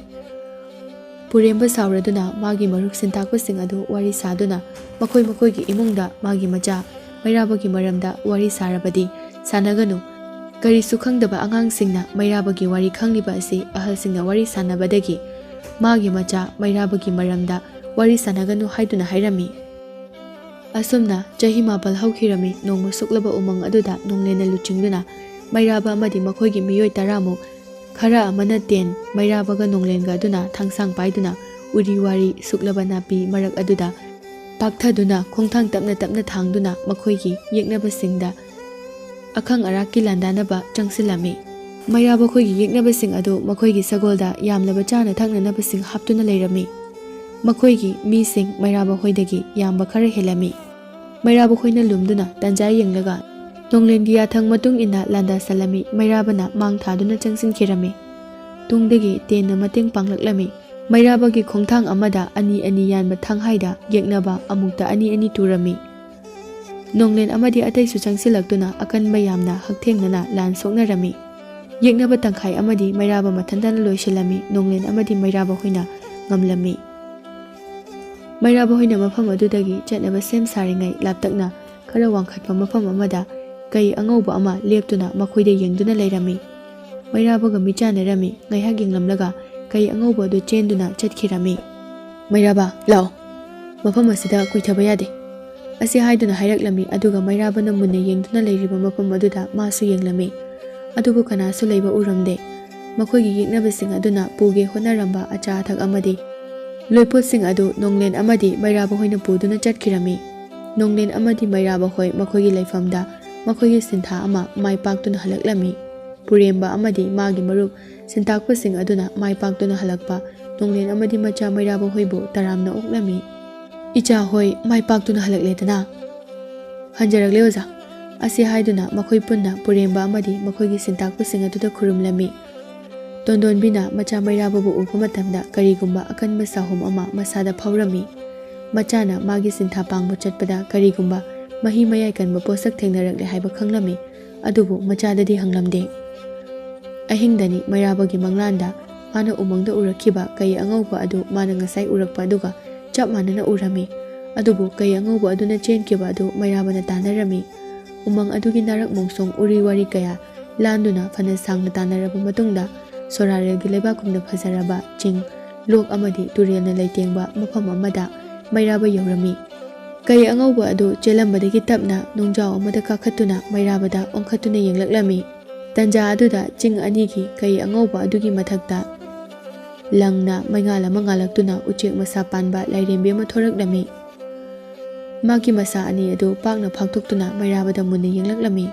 ꯄꯨꯔꯦꯝꯕ ꯁꯥꯎꯔꯗꯨꯅ ꯃꯥꯒꯤ ꯃꯔꯨꯞ ꯁꯤꯟꯇꯥꯛꯄꯁꯤꯡ ꯑꯗꯨ ꯋꯥꯔꯤ ꯁꯥꯗꯨꯅ ꯃꯈꯣꯏ ꯃꯈꯣꯏꯒꯤ ꯏꯃꯨꯡꯗ ꯃꯥꯒꯤ ꯃꯆꯥ ꯃꯩꯔꯥꯕꯒꯤ ꯃꯔꯝꯗ ꯋꯥꯔꯤ ꯁꯥꯔꯕꯗꯤ ꯁꯥꯟꯅꯒꯅꯨ꯫ ꯀꯔꯤꯁꯨ ꯈꯪꯗꯕ ꯑꯉꯥꯡꯁꯤꯡꯅ ꯃꯩꯔꯥꯕꯒꯤ ꯋꯥꯔꯤ ꯈꯪꯂꯤꯕ ꯑꯁꯤ ꯑꯍꯜꯁꯤꯡꯅ ꯋꯥꯔꯤ ꯁꯥꯟꯅꯕꯗꯒꯤ ꯃꯥꯒꯤ ꯃꯆꯥ ꯃꯩꯔꯥꯕꯒꯤ ꯃꯔꯝꯗ ꯋꯥꯔꯤ ꯁꯥꯟꯅꯒꯅꯨ ꯍꯥꯏꯗꯨꯅ ꯍꯥꯏꯔꯝꯃꯤ꯫ ꯑꯁꯨꯝꯅ ꯆꯍꯤ ꯃꯥꯄꯜ ꯍꯧꯈꯤꯔꯝꯃꯤ꯫ ꯅꯣꯡꯃ ꯁꯨꯛꯂꯕ ꯎꯃꯪ ꯑꯗꯨꯗ ꯅꯣꯡꯂꯦꯟꯅ ꯂꯨꯆꯤꯡꯗꯨꯅ ꯃꯩꯔꯥꯕ ꯑꯃꯗꯤ ꯃꯈꯣꯏꯒꯤ ꯃꯤꯑꯣꯏ ꯇꯔꯥꯃꯨꯛ, ꯈꯔ ꯑꯃꯅ ꯇꯦꯟ, ꯃꯩꯔꯥꯕꯒ ꯅꯣꯡꯂꯦꯟꯒ ꯑꯗꯨꯅ ꯊꯥꯡꯁꯥꯡ ꯄꯥꯏꯗꯨꯅ ꯎꯔꯤ ꯋꯥꯔꯤ ꯁꯨꯛꯂꯕ ꯅꯥꯄꯤ ꯃꯔꯛ ꯑꯗꯨꯗ ꯄꯥꯛꯊꯗꯨꯅ ꯈꯣꯡꯊꯥꯡ ꯇꯞꯅ ꯇꯞꯅ ꯊꯥꯡꯗꯨꯅ ꯃꯈꯣꯏꯒꯤ ꯌꯦꯛꯅꯕꯁꯤꯡꯗ ꯑꯈꯪ ꯑꯔꯥꯛꯀꯤ ꯂꯥꯟꯗꯥꯅꯕ ꯆꯪꯁꯤꯜꯂꯝꯃꯤ꯫ ꯃꯩꯔꯥꯕ ꯈꯣꯏꯒꯤ ꯌꯦꯛꯅꯕꯁꯤꯡ ꯑꯗꯨ ꯃꯈꯣꯏꯒꯤ ꯁꯒꯣꯜꯗ ꯌꯥꯝꯂꯕ ꯆꯥꯅ ꯊꯛꯅꯅꯕꯁꯤꯡ ꯍꯥꯞꯇꯨꯅ ꯂꯩꯔꯝꯃꯤ꯫ ꯃꯈꯣꯏꯒꯤ ꯃꯤꯁꯤꯡ ꯃꯩꯔꯥꯕ ꯈꯣꯏꯗꯒꯤ ꯌꯥꯝꯕ ꯈꯔ ꯍꯦꯜꯂꯝꯃꯤ꯫ ꯃꯩꯔꯥꯕ ꯈꯣꯏꯅ ꯂꯨꯝꯗꯨꯅ ꯇꯟꯖꯥ ꯌꯦꯡꯂꯒ ꯅꯣꯡꯂꯦꯟꯒꯤ ꯌꯥꯊꯪ ꯃꯇꯨꯡ ꯏꯟꯅ ꯂꯥꯟꯗꯥ ꯁꯜꯂꯝꯃꯤ꯫ ꯃꯩꯔꯥꯕꯅ ꯃꯥꯡ ꯊꯥꯗꯨꯅ ꯆꯪꯁꯤꯟꯈꯤꯔꯝꯃꯤ꯫ ꯇꯨꯡꯗꯒꯤ ꯇꯦꯟꯅ ꯃꯇꯦꯡ ꯄꯥꯡꯂꯛꯂꯝꯃꯤ꯫ ꯃꯩꯔꯥꯕꯒꯤ ꯈꯣꯡꯊꯥꯡ ꯑꯃꯗ ꯑꯅꯤ ꯑꯅꯤ ꯌꯥꯟꯕ ꯊꯥꯡꯍꯥꯏꯗ ꯌꯦꯛꯅꯕ ꯑꯃꯨꯛꯇ ꯑꯅꯤ ꯑꯅꯤ ꯇꯨꯔꯝꯃꯤ꯫ ꯅꯣꯡꯂꯦꯟ ꯑꯃꯗꯤ ꯑꯇꯩꯁꯨ ꯆꯪꯁꯤꯜꯂꯛꯇꯨꯅ ꯑꯀꯟꯕ ꯌꯥꯝꯅ ꯍꯛꯊꯦꯡꯅꯅ ꯂꯥꯟ ꯁꯣꯛꯅꯔꯝꯃꯤ꯫ ꯌꯦꯛꯅꯕ ꯇꯪꯈꯥꯏ ꯑꯃꯗꯤ ꯃꯩꯔꯥꯕ ꯃꯊꯟꯇꯅ ꯂꯣꯏꯁꯤꯜꯂꯝꯃꯤ꯫ ꯅꯣꯡꯂꯦꯟ ꯑꯃꯗꯤ ꯃꯩꯔꯥꯕ ꯍꯣꯏꯅ ꯉꯝꯂꯝꯃꯤ꯫ ꯃꯩꯔꯥꯕ ꯍꯣꯏꯅ ꯃꯐꯝ ꯑꯗꯨꯗꯒꯤ ꯆꯠꯅꯕ ꯁꯦꯝ ꯁꯥꯔꯤꯉꯩ ꯂꯥꯞꯇꯛꯅ ꯈꯔ ꯋꯥꯡꯈꯠꯄ ꯃꯐꯝ ꯑꯃꯗ ꯀꯩ ꯑꯉꯧꯕ ꯑꯃ ꯂꯦꯞꯇꯨꯅ ꯃꯈꯣꯏꯗ ꯌꯦꯡꯗꯨꯅ ꯂꯩꯔꯝꯃꯤ꯫ ꯃꯩꯔꯥꯕꯒ ꯃꯤꯠꯆꯥꯟꯅꯔꯝꯃꯤ꯫ ꯉꯥꯏꯍꯥꯛ ꯌꯦꯡꯂꯝꯂꯒ ꯀꯩ ꯑꯉꯧꯕ ꯑꯗꯨ ꯆꯦꯟꯗꯨꯅ ꯆꯠꯈꯤꯔꯝꯃꯤ꯫ "ꯃꯩꯔꯥꯕ, ꯂꯥꯛꯑꯣ, ꯃꯐꯝ ꯑꯁꯤꯗ ꯀꯨꯏꯊꯕ ꯌꯥꯗꯦ" ꯑꯁꯤ ꯍꯥꯏꯗꯨꯅ ꯍꯥꯏꯔꯛꯂꯝꯃꯤ꯫ ꯑꯗꯨꯒ ꯃꯩꯔꯥꯕꯅ ꯃꯨꯟꯅ ꯌꯦꯡꯗꯨꯅ ꯂꯩꯔꯤꯕ ꯃꯐꯝ ꯑꯗꯨꯗ ꯃꯥꯁꯨ ꯌꯦꯡꯂꯝꯃꯤ꯫ ꯑꯗꯨꯕꯨ ꯀꯅꯥꯁꯨ ꯂꯩꯕ ꯎꯔꯝꯗꯦ꯫ ꯃꯈꯣꯏꯒꯤ ꯌꯦꯛꯅꯕꯁꯤꯡ ꯑꯗꯨꯅ ꯄꯨꯒꯦ ꯍꯣꯠꯅꯔꯝꯕ ꯑꯆꯥ ꯑꯊꯛ ꯑꯃꯗꯤ ꯂꯣꯏꯄꯣꯠꯁꯤꯡ ꯑꯗꯨ ꯅꯣꯡꯂꯦꯟ ꯑꯃꯗꯤ ꯃꯩꯔꯥꯕ ꯍꯣꯏꯅ ꯄꯨꯗꯨꯅ ꯆꯠꯈꯤꯔꯝꯃꯤ꯫ ꯅꯣꯡꯂꯦꯟ ꯑꯃꯗꯤ ꯃꯩꯔꯥꯕ ꯍꯣꯏ ꯃꯈꯣꯏꯒꯤ ꯂꯩꯐꯝꯗ ꯃꯈꯣꯏꯒꯤ ꯁꯤꯟꯊꯥ ꯑꯃ ꯃꯥꯏ ꯄꯥꯛꯇꯨꯅ ꯍꯜꯂꯛꯂꯝꯃꯤ꯫ ꯄꯨꯔꯦꯝꯕ ꯑꯃꯗꯤ ꯃꯥꯒꯤ ꯃꯔꯨꯞ ꯁꯤꯟꯇꯥꯛꯄꯁꯤꯡ ꯑꯗꯨꯅ ꯃꯥꯏ ꯄꯥꯛꯇꯨꯅ ꯍꯜꯂꯛꯄ ꯅꯣꯡꯂꯦꯟ ꯑꯃꯗꯤ ꯃꯆꯥ ꯃꯩꯔꯥꯕ ꯍꯣꯏꯕꯨ ꯇꯔꯥꯝꯅ ꯑꯣꯛꯂꯝꯃꯤ꯫ "ꯏꯆꯥ ꯍꯣꯏ ꯃꯥꯏ ꯄꯥꯛꯇꯨꯅ ꯍꯜꯂꯛꯂꯦꯗꯅ?" "ꯍꯟꯖꯔꯛꯂꯦ ꯑꯣꯖꯥ" ꯑꯁꯤ ꯍꯥꯏꯗꯨꯅ ꯃꯈꯣꯏ ꯄꯨꯟꯅ ꯄꯨꯔꯦꯝꯕ ꯑꯃꯗꯤ ꯃꯈꯣꯏꯒꯤ ꯁꯤꯟꯇꯥꯛꯄꯁꯤꯡ ꯑꯗꯨꯗ ꯈꯨꯔꯨꯝꯂꯝꯃꯤ꯫ ꯇꯣꯟꯗꯣꯟꯕꯤꯅ ꯃꯆꯥ ꯃꯩꯔꯥꯕꯕꯨ ꯎꯕ ꯃꯇꯝꯗ ꯀꯔꯤꯒꯨꯝꯕ ꯑꯀꯟꯕ ꯁꯥꯍꯨꯝ ꯑꯃ ꯃꯁꯥꯗ ꯐꯥꯎꯔꯝꯃꯤ꯫ ꯃꯆꯥꯅ ꯃꯥꯒꯤ ꯁꯤꯟꯊꯥ ꯄꯥꯡꯕ ꯆꯠꯄꯗ ꯀꯔꯤꯒꯨꯝꯕ ꯃꯍꯤ ꯃꯌꯥꯏ ꯀꯟꯕ ꯄꯣꯠꯁꯛ ꯊꯦꯡꯅꯔꯛꯂꯦ ꯍꯥꯏꯕ ꯈꯪꯂꯝꯃꯤ꯫ ꯑꯗꯨꯕꯨ ꯃꯆꯥꯗꯗꯤ ꯍꯪꯂꯝꯗꯦ꯫ ꯑꯍꯤꯡꯗꯅꯤ ꯃꯩꯔꯥꯕꯒꯤ ꯃꯪꯂꯥꯟꯗ ꯃꯥꯅ ꯎꯃꯪꯗ ꯎꯔꯛꯈꯤꯕ ꯀꯩ ꯑꯉꯧꯕ ꯑꯗꯨ ꯃꯥꯅ ꯉꯁꯥꯏ ꯎꯔꯛꯄ ꯑꯗꯨꯒ ꯆꯞ ꯃꯥꯟꯅꯅ ꯎꯔꯝꯃꯤ꯫ ꯑꯗꯨꯕꯨ ꯀꯩ ꯑꯉꯧꯕ ꯑꯗꯨꯅ ꯆꯦꯟꯈꯤꯕ ꯑꯗꯨ ꯃꯩꯔꯥꯕꯅ ꯇꯥꯟꯅꯔꯝꯃꯤ꯫ ꯎꯃꯪ ꯑꯗꯨꯒꯤ ꯅꯥꯔꯛ ꯃꯣꯡꯁꯣꯡ ꯎꯔꯤ ꯋꯥꯔꯤ ꯀꯌꯥ ꯂꯥꯟꯗꯨꯅ ꯐꯅ ꯁꯥꯡꯅ ꯇꯥꯟꯅꯔꯕ ꯃꯇꯨꯡꯗ ꯁꯣꯔꯥꯔꯦꯜꯒꯤ ꯂꯩꯕꯥꯛꯀꯨꯝꯅ ꯐꯖꯔꯕ ꯆꯤꯡ, ꯂꯣꯛ ꯑꯃꯗꯤ ꯇꯨꯔꯦꯜꯅ ꯂꯩꯇꯦꯡꯕ ꯃꯐꯝ ꯑꯃꯗ ꯃꯩꯔꯥꯕ ꯌꯧꯔꯝꯃꯤ꯫ ꯀꯩ ꯑꯉꯧꯕ ꯑꯗꯨ ꯆꯦꯜꯂꯝꯕꯗꯒꯤ ꯇꯞꯅ ꯅꯨꯡꯖꯥꯎ ꯑꯃꯗ ꯀꯥꯈꯠꯇꯨꯅ ꯃꯩꯔꯥꯕꯗ ꯑꯣꯟꯈꯠꯇꯨꯅ ꯌꯦꯡꯂꯛꯂꯝꯃꯤ꯫ ꯇꯟꯖꯥ ꯑꯗꯨꯗ ꯆꯤꯡ ꯑꯅꯤꯒꯤ ꯀꯩ ꯑꯉꯧꯕ ꯑꯗꯨꯒꯤ ꯃꯊꯛꯇ ꯂꯪꯅ ꯃꯩꯉꯥꯜ ꯑꯃ ꯉꯥꯜꯂꯛꯇꯨꯅ ꯎꯆꯦꯛ ꯃꯁꯥ ꯄꯥꯟꯕ ꯂꯥꯏꯔꯦꯝꯕꯤ ꯑꯃ ꯊꯣꯔꯛꯂꯝꯃꯤ꯫ ꯃꯥꯒꯤ ꯃꯁꯥ ꯑꯅꯤ ꯑꯗꯨ ꯄꯥꯛꯅ ꯐꯥꯛꯇꯣꯛꯇꯨꯅ ꯃꯩꯔꯥꯕꯗ ꯃꯨꯟꯅ ꯌꯦꯡꯂꯛꯂꯝꯃꯤ꯫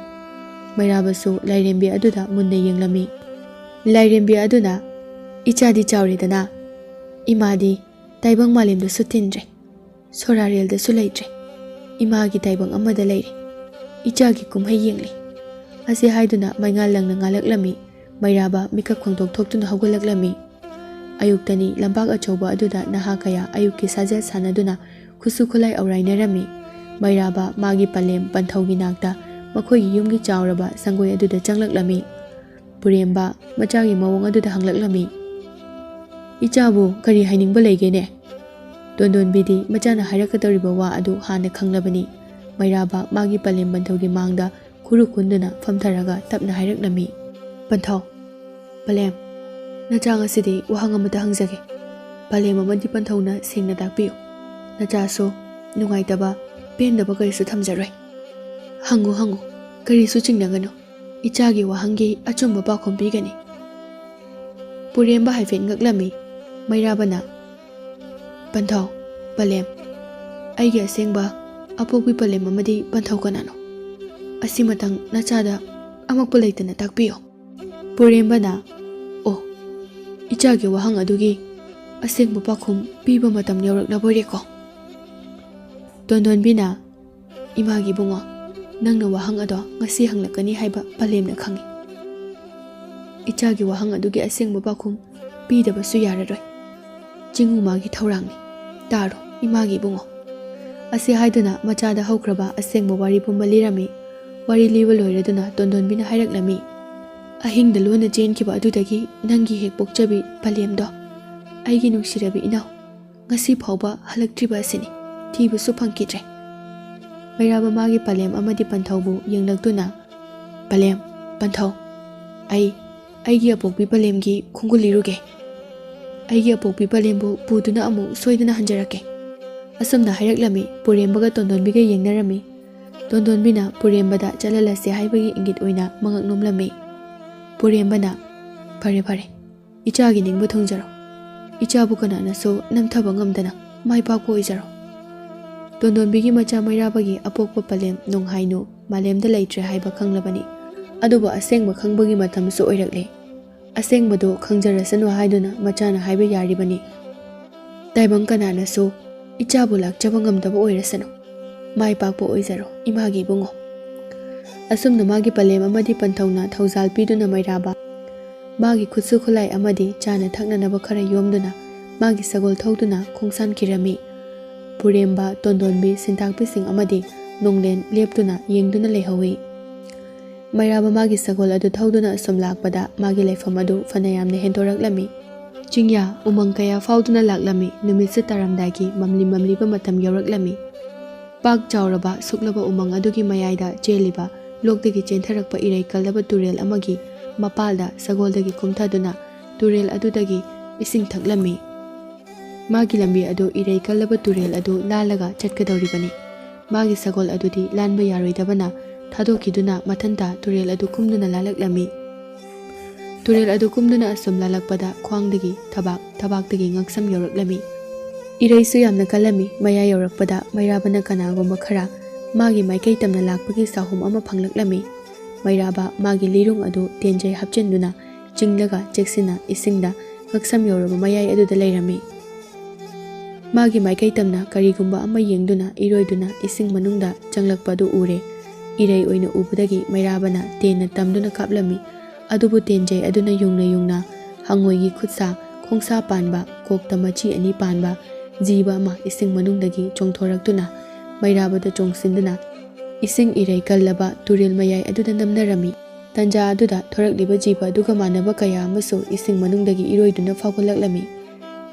ꯃꯩꯔꯥꯕꯁꯨ ꯂꯥꯏꯔꯦꯝꯕꯤ ꯑꯗꯨꯗ ꯃꯨꯟꯅ ꯌꯦꯡꯂꯝꯃꯤ꯫ ꯂꯥꯏꯔꯦꯝꯕꯤ ꯑꯗꯨꯅ, "ꯏꯆꯥꯗꯤ ꯆꯥꯎꯔꯦꯗꯅ, ꯏꯃꯥꯗꯤ ꯇꯥꯏꯕꯪ ꯃꯥꯂꯦꯝꯗꯁꯨ ꯇꯤꯟꯗ꯭ꯔꯦ, ꯁꯣꯔꯥꯔꯦꯜꯗꯁꯨ ꯂꯩꯇ꯭ꯔꯦ꯫ ꯏꯃꯥꯒꯤ ꯇꯥꯏꯕꯪ ꯑꯃꯗ ꯂꯩꯔꯦ꯫ ꯏꯆꯥꯒꯤ ꯀꯨꯝꯍꯩ ꯌꯦꯡꯂꯤ" ꯑꯁꯤ ꯍꯥꯏꯗꯨꯅ ꯃꯩꯉꯥꯜ ꯂꯪꯅ ꯉꯥꯜꯂꯛꯂꯝꯃꯤ꯫ ꯃꯩꯔꯥꯕ ꯃꯤꯀꯞ ꯈꯣꯡꯗꯣꯛ ꯊꯣꯛꯇꯨꯅ ꯍꯧꯒꯠꯂꯛꯂꯝꯃꯤ꯫ ꯑꯌꯨꯛꯇꯅꯤ ꯂꯝꯄꯥꯛ ꯑꯆꯧꯕ ꯑꯗꯨꯗ ꯅꯍꯥ ꯀꯌꯥ ꯑꯌꯨꯛꯀꯤ ꯁꯥꯖꯦꯜ ꯁꯥꯟꯅꯗꯨꯅ ꯈꯨꯠꯁꯨ ꯈꯨꯠꯂꯥꯏ ꯑꯧꯔꯥꯏꯅꯔꯝꯃꯤ꯫ ꯃꯩꯔꯥꯕ ꯃꯥꯒꯤ ꯄꯂꯦꯝ ꯄꯟꯊꯧꯒꯤ ꯅꯥꯛꯇ ꯃꯈꯣꯏꯒꯤ ꯌꯨꯝꯒꯤ ꯆꯥꯎꯔꯕ ꯁꯪꯒꯣꯏ ꯑꯗꯨꯗ ꯆꯪꯂꯛꯂꯝꯃꯤ꯫ ꯄꯨꯔꯦꯝꯕ ꯃꯆꯥꯒꯤ ꯃꯑꯣꯡ ꯑꯗꯨꯗ ꯍꯪꯂꯛꯂꯝꯃꯤ꯫ "ꯏꯆꯥꯕꯨ ꯀꯔꯤ ꯍꯥꯏꯅꯤꯡꯕ ꯂꯩꯒꯦꯅꯦ?" ꯇꯣꯟꯗꯣꯟꯕꯤꯗꯤ ꯃꯆꯥꯅ ꯍꯥꯏꯔꯛꯀꯗꯧꯔꯤꯕ ꯋꯥ ꯑꯗꯨ ꯍꯥꯟꯅ ꯈꯪꯂꯕꯅꯤ꯫ ꯃꯩꯔꯥꯕ ꯃꯥꯒꯤ ꯄꯂꯦꯝ ꯄꯟꯊꯧꯒꯤ ꯃꯥꯡꯗ ꯎꯔꯨ ꯀꯨꯟꯗꯨꯅ ꯐꯝꯊꯔꯒ ꯇꯞꯅ ꯍꯥꯏꯔꯛꯂꯝꯃꯤ, "ꯄꯟꯊꯧ, ꯄꯂꯦꯝ, ꯅꯆꯥ ꯉꯁꯤꯗꯤ ꯋꯥꯍꯪ ꯑꯃꯇ ꯍꯪꯖꯒꯦ꯫ ꯄꯂꯦꯝ ꯑꯃꯗꯤ ꯄꯟꯊꯧꯅ ꯁꯦꯡꯅ ꯇꯥꯛꯄꯤꯌꯨ꯫ ꯅꯆꯥꯁꯨ ꯅꯨꯡꯉꯥꯏꯇꯕ, ꯄꯦꯟꯗꯕ ꯀꯔꯤꯁꯨ ꯊꯝꯖꯔꯣꯏ꯫ ꯍꯪꯉꯨ, ꯍꯪꯉꯨ, ꯀꯔꯤꯁꯨ ꯆꯤꯡꯅꯒꯅꯨ꯫ ꯏꯆꯥꯒꯤ ꯋꯥꯍꯪꯒꯤ ꯑꯆꯨꯝꯕ ꯄꯥꯎꯈꯨꯝ ꯄꯤꯒꯅꯤ꯫" ꯄꯨꯔꯦꯝꯕ ꯍꯥꯏꯐꯦꯠ ꯉꯛꯂꯝꯃꯤ꯫ ꯃꯩꯔꯥꯕꯅ, "ꯄꯟꯊꯧ, ꯄꯂꯦꯝ, ꯑꯩꯒꯤ ꯑꯁꯦꯡꯕ ꯑꯄꯣꯛꯄꯤ ꯄꯂꯦꯝ ꯑꯃꯗꯤ ꯄꯟꯊꯧ ꯀꯅꯥꯅꯣ? ꯑꯁꯤꯃꯇꯪ ꯅꯆꯥꯗ ꯑꯃꯛꯄ ꯂꯩꯇꯅ ꯇꯥꯛꯄꯤꯌꯨ꯫" ꯄꯨꯔꯦꯝꯕꯅ, "ꯑꯣ, ꯏꯆꯥꯒꯤ ꯋꯥꯍꯪ ꯑꯗꯨꯒꯤ ꯑꯁꯦꯡꯕ ꯄꯥꯎꯈꯨꯝ ꯄꯤꯕ ꯃꯇꯝ ꯌꯧꯔꯛꯂꯕꯣꯏꯔꯦꯀꯣ?" ꯇꯣꯟꯗꯣꯟꯕꯤꯅ, "ꯏꯃꯥꯒꯤ ꯏꯕꯨꯡꯉꯣ, ꯅꯪꯅ ꯋꯥꯍꯪ ꯑꯗꯣ ꯉꯁꯤ ꯍꯪꯂꯛꯀꯅꯤ ꯍꯥꯏꯕ ꯄꯂꯦꯝꯅ ꯈꯪꯏ꯫ ꯏꯆꯥꯒꯤ ꯋꯥꯍꯪ ꯑꯗꯨꯒꯤ ꯑꯁꯦꯡꯕ ꯄꯥꯎꯈꯨꯝ ꯄꯤꯗꯕꯁꯨ ꯌꯥꯔꯔꯣꯏ꯫ ꯆꯤꯡꯉꯨ ꯃꯥꯒꯤ ꯊꯧꯔꯥꯡꯅꯤ꯫ ꯇꯥꯔꯣ, ꯏꯃꯥꯒꯤ ꯏꯕꯨꯡꯉꯣ꯫" ꯑꯁꯤ ꯍꯥꯏꯗꯨꯅ ꯃꯆꯥꯗ ꯍꯧꯈ꯭ꯔꯕ ꯑꯁꯦꯡꯕ ꯋꯥꯔꯤ ꯄꯨꯝꯕ ꯂꯤꯔꯝꯃꯤ꯫ ꯋꯥꯔꯤ ꯂꯤꯕ ꯂꯣꯏꯔꯗꯨꯅ ꯇꯣꯟꯗꯣꯟꯕꯤꯅ ꯍꯥꯏꯔꯛꯂꯝꯃꯤ, "ꯑꯍꯤꯡꯗ ꯂꯣꯟꯅ ꯆꯦꯟꯈꯤꯕ ꯑꯗꯨꯗꯒꯤ ꯅꯪꯒꯤ ꯍꯦꯛ ꯄꯣꯛꯆꯕꯤ ꯄꯂꯦꯝꯗꯣ, ꯑꯩꯒꯤ ꯅꯨꯡꯁꯤꯔꯕꯤ ꯏꯅꯥꯎ, ꯉꯁꯤ ꯐꯥꯎꯕ ꯍꯜꯂꯛꯇ꯭ꯔꯤꯕ ꯑꯁꯤꯅꯤ꯫ ꯊꯤꯕꯁꯨ ꯐꯪꯈꯤꯗ꯭ꯔꯦ꯫" ꯃꯩꯔꯥꯕ ꯃꯥꯒꯤ ꯄꯂꯦꯝ ꯑꯃꯗꯤ ꯄꯟꯊꯧꯕꯨ ꯌꯦꯡꯂꯛꯇꯨꯅ, "ꯄꯂꯦꯝ, ꯄꯟꯊꯧ, ꯑꯩ ꯑꯩꯒꯤ ꯑꯄꯣꯛꯄꯤ ꯄꯂꯦꯝꯒꯤ ꯈꯣꯡꯒꯨꯜ ꯂꯤꯔꯨꯒꯦ꯫ ꯑꯩꯒꯤ ꯑꯄꯣꯛꯄꯤ ꯄꯂꯦꯝꯕꯨ ꯄꯨꯗꯨꯅ ꯑꯃꯨꯛ ꯁꯣꯏꯗꯅ ꯍꯟꯖꯔꯛꯀꯦ꯫" ꯑꯁꯨꯝꯅ ꯍꯥꯏꯔꯛꯂꯝꯃꯤ꯫ ꯄꯨꯔꯦꯝꯕꯒ ꯇꯣꯟꯗꯣꯟꯕꯤꯒ ꯌꯦꯡꯅꯔꯝꯃꯤ꯫ ꯇꯣꯟꯗꯣꯟꯕꯤꯅ ꯄꯨꯔꯦꯝꯕꯗ ꯆꯠꯍꯜꯂꯁꯦ ꯍꯥꯏꯕꯒꯤ ꯏꯪꯒꯤꯠ ꯑꯣꯏꯅ ꯃꯉꯛ ꯅꯣꯝꯂꯝꯃꯤ꯫ ꯄꯨꯔꯦꯝꯕꯅ, "ꯐꯔꯦ, ꯐꯔꯦ, ꯏꯆꯥꯒꯤ ꯅꯤꯡꯕ ꯊꯨꯡꯖꯔꯣ꯫ ꯏꯆꯥꯕꯨ ꯀꯅꯥꯅꯁꯨ ꯅꯝꯊꯕ ꯉꯝꯗꯅ ꯃꯥꯏ ꯄꯥꯛꯄ ꯑꯣꯏꯖꯔꯣ꯫" ꯇꯣꯟꯗꯣꯟꯕꯤꯒꯤ ꯃꯆꯥ ꯃꯩꯔꯥꯕꯒꯤ ꯑꯄꯣꯛꯄ ꯄꯂꯦꯝ ꯅꯣꯡꯍꯥꯏꯅꯨ ꯃꯥꯂꯦꯝꯗ ꯂꯩꯇ꯭ꯔꯦ ꯍꯥꯏꯕ ꯈꯪꯂꯕꯅꯤ꯫ ꯑꯗꯨꯕꯨ ꯑꯁꯦꯡꯕ ꯈꯪꯕꯒꯤ ꯃꯇꯝꯁꯨ ꯑꯣꯏꯔꯛꯂꯦ꯫ ꯑꯁꯦꯡꯕꯗꯨ ꯈꯪꯖꯔꯁꯅꯨ ꯍꯥꯏꯗꯨꯅ ꯃꯆꯥꯅ ꯍꯥꯏꯕ ꯌꯥꯔꯤꯕꯅꯤ꯫ ꯇꯥꯏꯕꯪ ꯀꯅꯥꯅꯁꯨ ꯏꯆꯥꯕꯨ ꯂꯥꯛꯆꯕ ꯉꯝꯗꯕ ꯑꯣꯏꯔꯁꯅꯨ꯫ ꯃꯥꯏ ꯄꯥꯛꯄ ꯑꯣꯏꯖꯔꯣ, ꯏꯃꯥꯒꯤ ꯏꯕꯨꯡꯉꯣ꯫ ꯑꯁꯨꯝꯅ ꯃꯥꯒꯤ ꯄꯂꯦꯝ ꯑꯃꯗꯤ ꯄꯟꯊꯧꯅ ꯊꯧꯖꯥꯜ ꯄꯤꯗꯨꯅ ꯃꯩꯔꯥꯕ ꯃꯥꯒꯤ ꯈꯨꯠꯁꯨ ꯈꯨꯠꯂꯥꯏ ꯑꯃꯗꯤ ꯆꯥꯅ ꯊꯛꯅꯅꯕ ꯈꯔ ꯌꯣꯝꯗꯨꯅ ꯃꯥꯒꯤ ꯁꯒꯣꯜ ꯊꯧꯗꯨꯅ ꯈꯣꯡꯁꯥꯟꯈꯤꯔꯝꯃꯤ꯫ ꯄꯨꯔꯦꯝꯕ, ꯇꯣꯟꯗꯣꯟꯕꯤ, ꯁꯤꯟꯇꯥꯛꯄꯤꯁꯤꯡ ꯑꯃꯗꯤ ꯅꯣꯡꯂꯦꯟ ꯂꯦꯞꯇꯨꯅ ꯌꯦꯡꯗꯨꯅ ꯂꯩꯍꯧꯏ꯫ ꯃꯩꯔꯥꯕ ꯃꯥꯒꯤ ꯁꯒꯣꯜ ꯑꯗꯨ ꯊꯧꯗꯨꯅ ꯑꯁꯨꯝ ꯂꯥꯛꯄꯗ ꯃꯥꯒꯤ ꯂꯩꯐꯝ ꯑꯗꯨ ꯐꯅ ꯌꯥꯝꯅ ꯍꯦꯟꯗꯣꯔꯛꯂꯝꯃꯤ꯫ ꯆꯤꯡꯌꯥ ꯎꯃꯪ ꯀꯌꯥ ꯐꯥꯎꯗꯨꯅ ꯂꯥꯛꯂꯝꯃꯤ꯫ ꯅꯨꯃꯤꯠꯁꯨ ꯇꯥꯔꯝꯗꯥꯏꯒꯤ ꯃꯝꯂꯤ ꯃꯝꯂꯤꯕ ꯃꯇꯝ ꯌꯧꯔꯛꯂꯝꯃꯤ꯫ ꯄꯥꯛ ꯆꯥꯎꯔꯕ ꯁꯨꯛꯂꯕ ꯎꯃꯪ ꯑꯗꯨꯒꯤ ꯃꯌꯥꯏꯗ ꯆꯦꯜꯂꯤꯕ ꯂꯣꯛꯇꯒꯤ ꯆꯦꯟꯊꯔꯛꯄ ꯏꯔꯩ ꯀꯜꯂꯕ ꯇꯨꯔꯦꯜ ꯑꯃꯒꯤ ꯃꯄꯥꯜꯗ ꯁꯒꯣꯜꯗꯒꯤ ꯀꯨꯝꯊꯗꯨꯅ ꯇꯨꯔꯦꯜ ꯑꯗꯨꯗꯒꯤ ꯏꯁꯤꯡ ꯊꯛꯂꯝꯃꯤ꯫ ꯃꯥꯒꯤ ꯂꯝꯕꯤ ꯑꯗꯨ ꯏꯔꯩ ꯀꯜꯂꯕ ꯇꯨꯔꯦꯜ ꯑꯗꯨ ꯂꯥꯜꯂꯒ ꯆꯠꯀꯗꯧꯔꯤꯕꯅꯤ꯫ ꯃꯥꯒꯤ ꯁꯒꯣꯜ ꯑꯗꯨꯗꯤ ꯂꯥꯟꯕ ꯌꯥꯔꯣꯏꯗꯕꯅ ꯊꯥꯗꯣꯛꯈꯤꯗꯨꯅ ꯃꯊꯟꯇ ꯇꯨꯔꯦꯜ ꯑꯗꯨ ꯀꯨꯝꯗꯨꯅ ꯂꯥꯜꯂꯛꯂꯝꯃꯤ꯫ ꯇꯨꯔꯦꯜ ꯑꯗꯨ ꯀꯨꯝꯗꯨꯅ ꯑꯁꯨꯝ ꯂꯥꯜꯂꯛꯄꯗ ꯈ꯭ꯋꯥꯡꯗꯒꯤ ꯊꯕꯥꯛ, ꯊꯕꯥꯛꯇꯒꯤ ꯉꯛꯁꯝ ꯌꯧꯔꯛꯂꯝꯃꯤ꯫ ꯏꯔꯩꯁꯨ ꯌꯥꯝꯅ ꯀꯜꯂꯝꯃꯤ꯫ ꯃꯌꯥꯏ ꯌꯧꯔꯛꯄꯗ ꯃꯩꯔꯥꯕꯅ ꯀꯅꯥꯒꯨꯝꯕ ꯈꯔ ꯃꯥꯒꯤ ꯃꯥꯏꯀꯩ ꯇꯝꯅ ꯂꯥꯛꯄꯒꯤ ꯆꯥꯍꯨꯝ ꯑꯃ ꯐꯪꯂꯛꯂꯝꯃꯤ꯫ ꯃꯩꯔꯥꯕ ꯃꯥꯒꯤ ꯂꯤꯔꯨꯡ ꯑꯗꯨ ꯇꯦꯟꯖꯩ ꯍꯥꯞꯆꯤꯟꯗꯨꯅ ꯆꯤꯡꯂꯒ ꯆꯦꯛꯁꯤꯟꯅ ꯏꯁꯤꯡꯗ ꯉꯛꯁꯝ ꯌꯧꯔꯕ ꯃꯌꯥꯏ ꯑꯗꯨꯗ ꯂꯩꯔꯝꯃꯤ꯫ ꯃꯥꯒꯤ ꯃꯥꯏꯀꯩ ꯇꯝꯅ ꯀꯔꯤꯒꯨꯝꯕ ꯑꯃ ꯌꯦꯡꯗꯨꯅ ꯏꯔꯣꯏꯗꯨꯅ ꯏꯁꯤꯡ ꯃꯅꯨꯡꯗ ꯆꯪꯂꯛꯄ ꯑꯗꯨ ꯎꯔꯦ꯫ ꯏꯔꯩ ꯑꯣꯏꯅ ꯎꯕꯗꯒꯤ ꯃꯩꯔꯥꯕꯅ ꯇꯦꯟꯅ ꯇꯝꯗꯨꯅ ꯀꯥꯞꯂꯝꯃꯤ꯫ ꯑꯗꯨꯕꯨ ꯇꯦꯟꯖꯩ ꯑꯗꯨꯅ ꯌꯨꯡꯅ ꯌꯨꯡꯅ ꯍꯪꯉꯣꯏꯒꯤ ꯈꯨꯠꯁꯥ, ꯈꯣꯡꯁꯥ ꯄꯥꯟꯕ, ꯀꯣꯛꯇ ꯃꯆꯤ ꯑꯅꯤ ꯄꯥꯟꯕ ꯖꯤꯕ ꯑꯃ ꯏꯁꯤꯡ ꯃꯅꯨꯡꯗꯒꯤ ꯆꯣꯡꯊꯣꯔꯛꯇꯨꯅ ꯃꯩꯔꯥꯕꯗ ꯆꯣꯡꯁꯤꯟꯗꯨꯅ ꯏꯁꯤꯡ ꯏꯔꯩ ꯀꯜꯂꯕ ꯇꯨꯔꯦꯜ ꯃꯌꯥꯏ ꯑꯗꯨꯗ ꯅꯝꯅꯔꯝꯃꯤ꯫ ꯇꯟꯖꯥ ꯑꯗꯨꯗ ꯊꯣꯔꯛꯂꯤꯕ ꯖꯤꯕ ꯑꯗꯨꯒ ꯃꯥꯟꯅꯕ ꯀꯌꯥ ꯑꯃꯁꯨ ꯏꯁꯤꯡ ꯃꯅꯨꯡꯗꯒꯤ ꯏꯔꯣꯏꯗꯨꯅ ꯐꯥꯎꯒꯠꯂꯛꯂꯝꯃꯤ꯫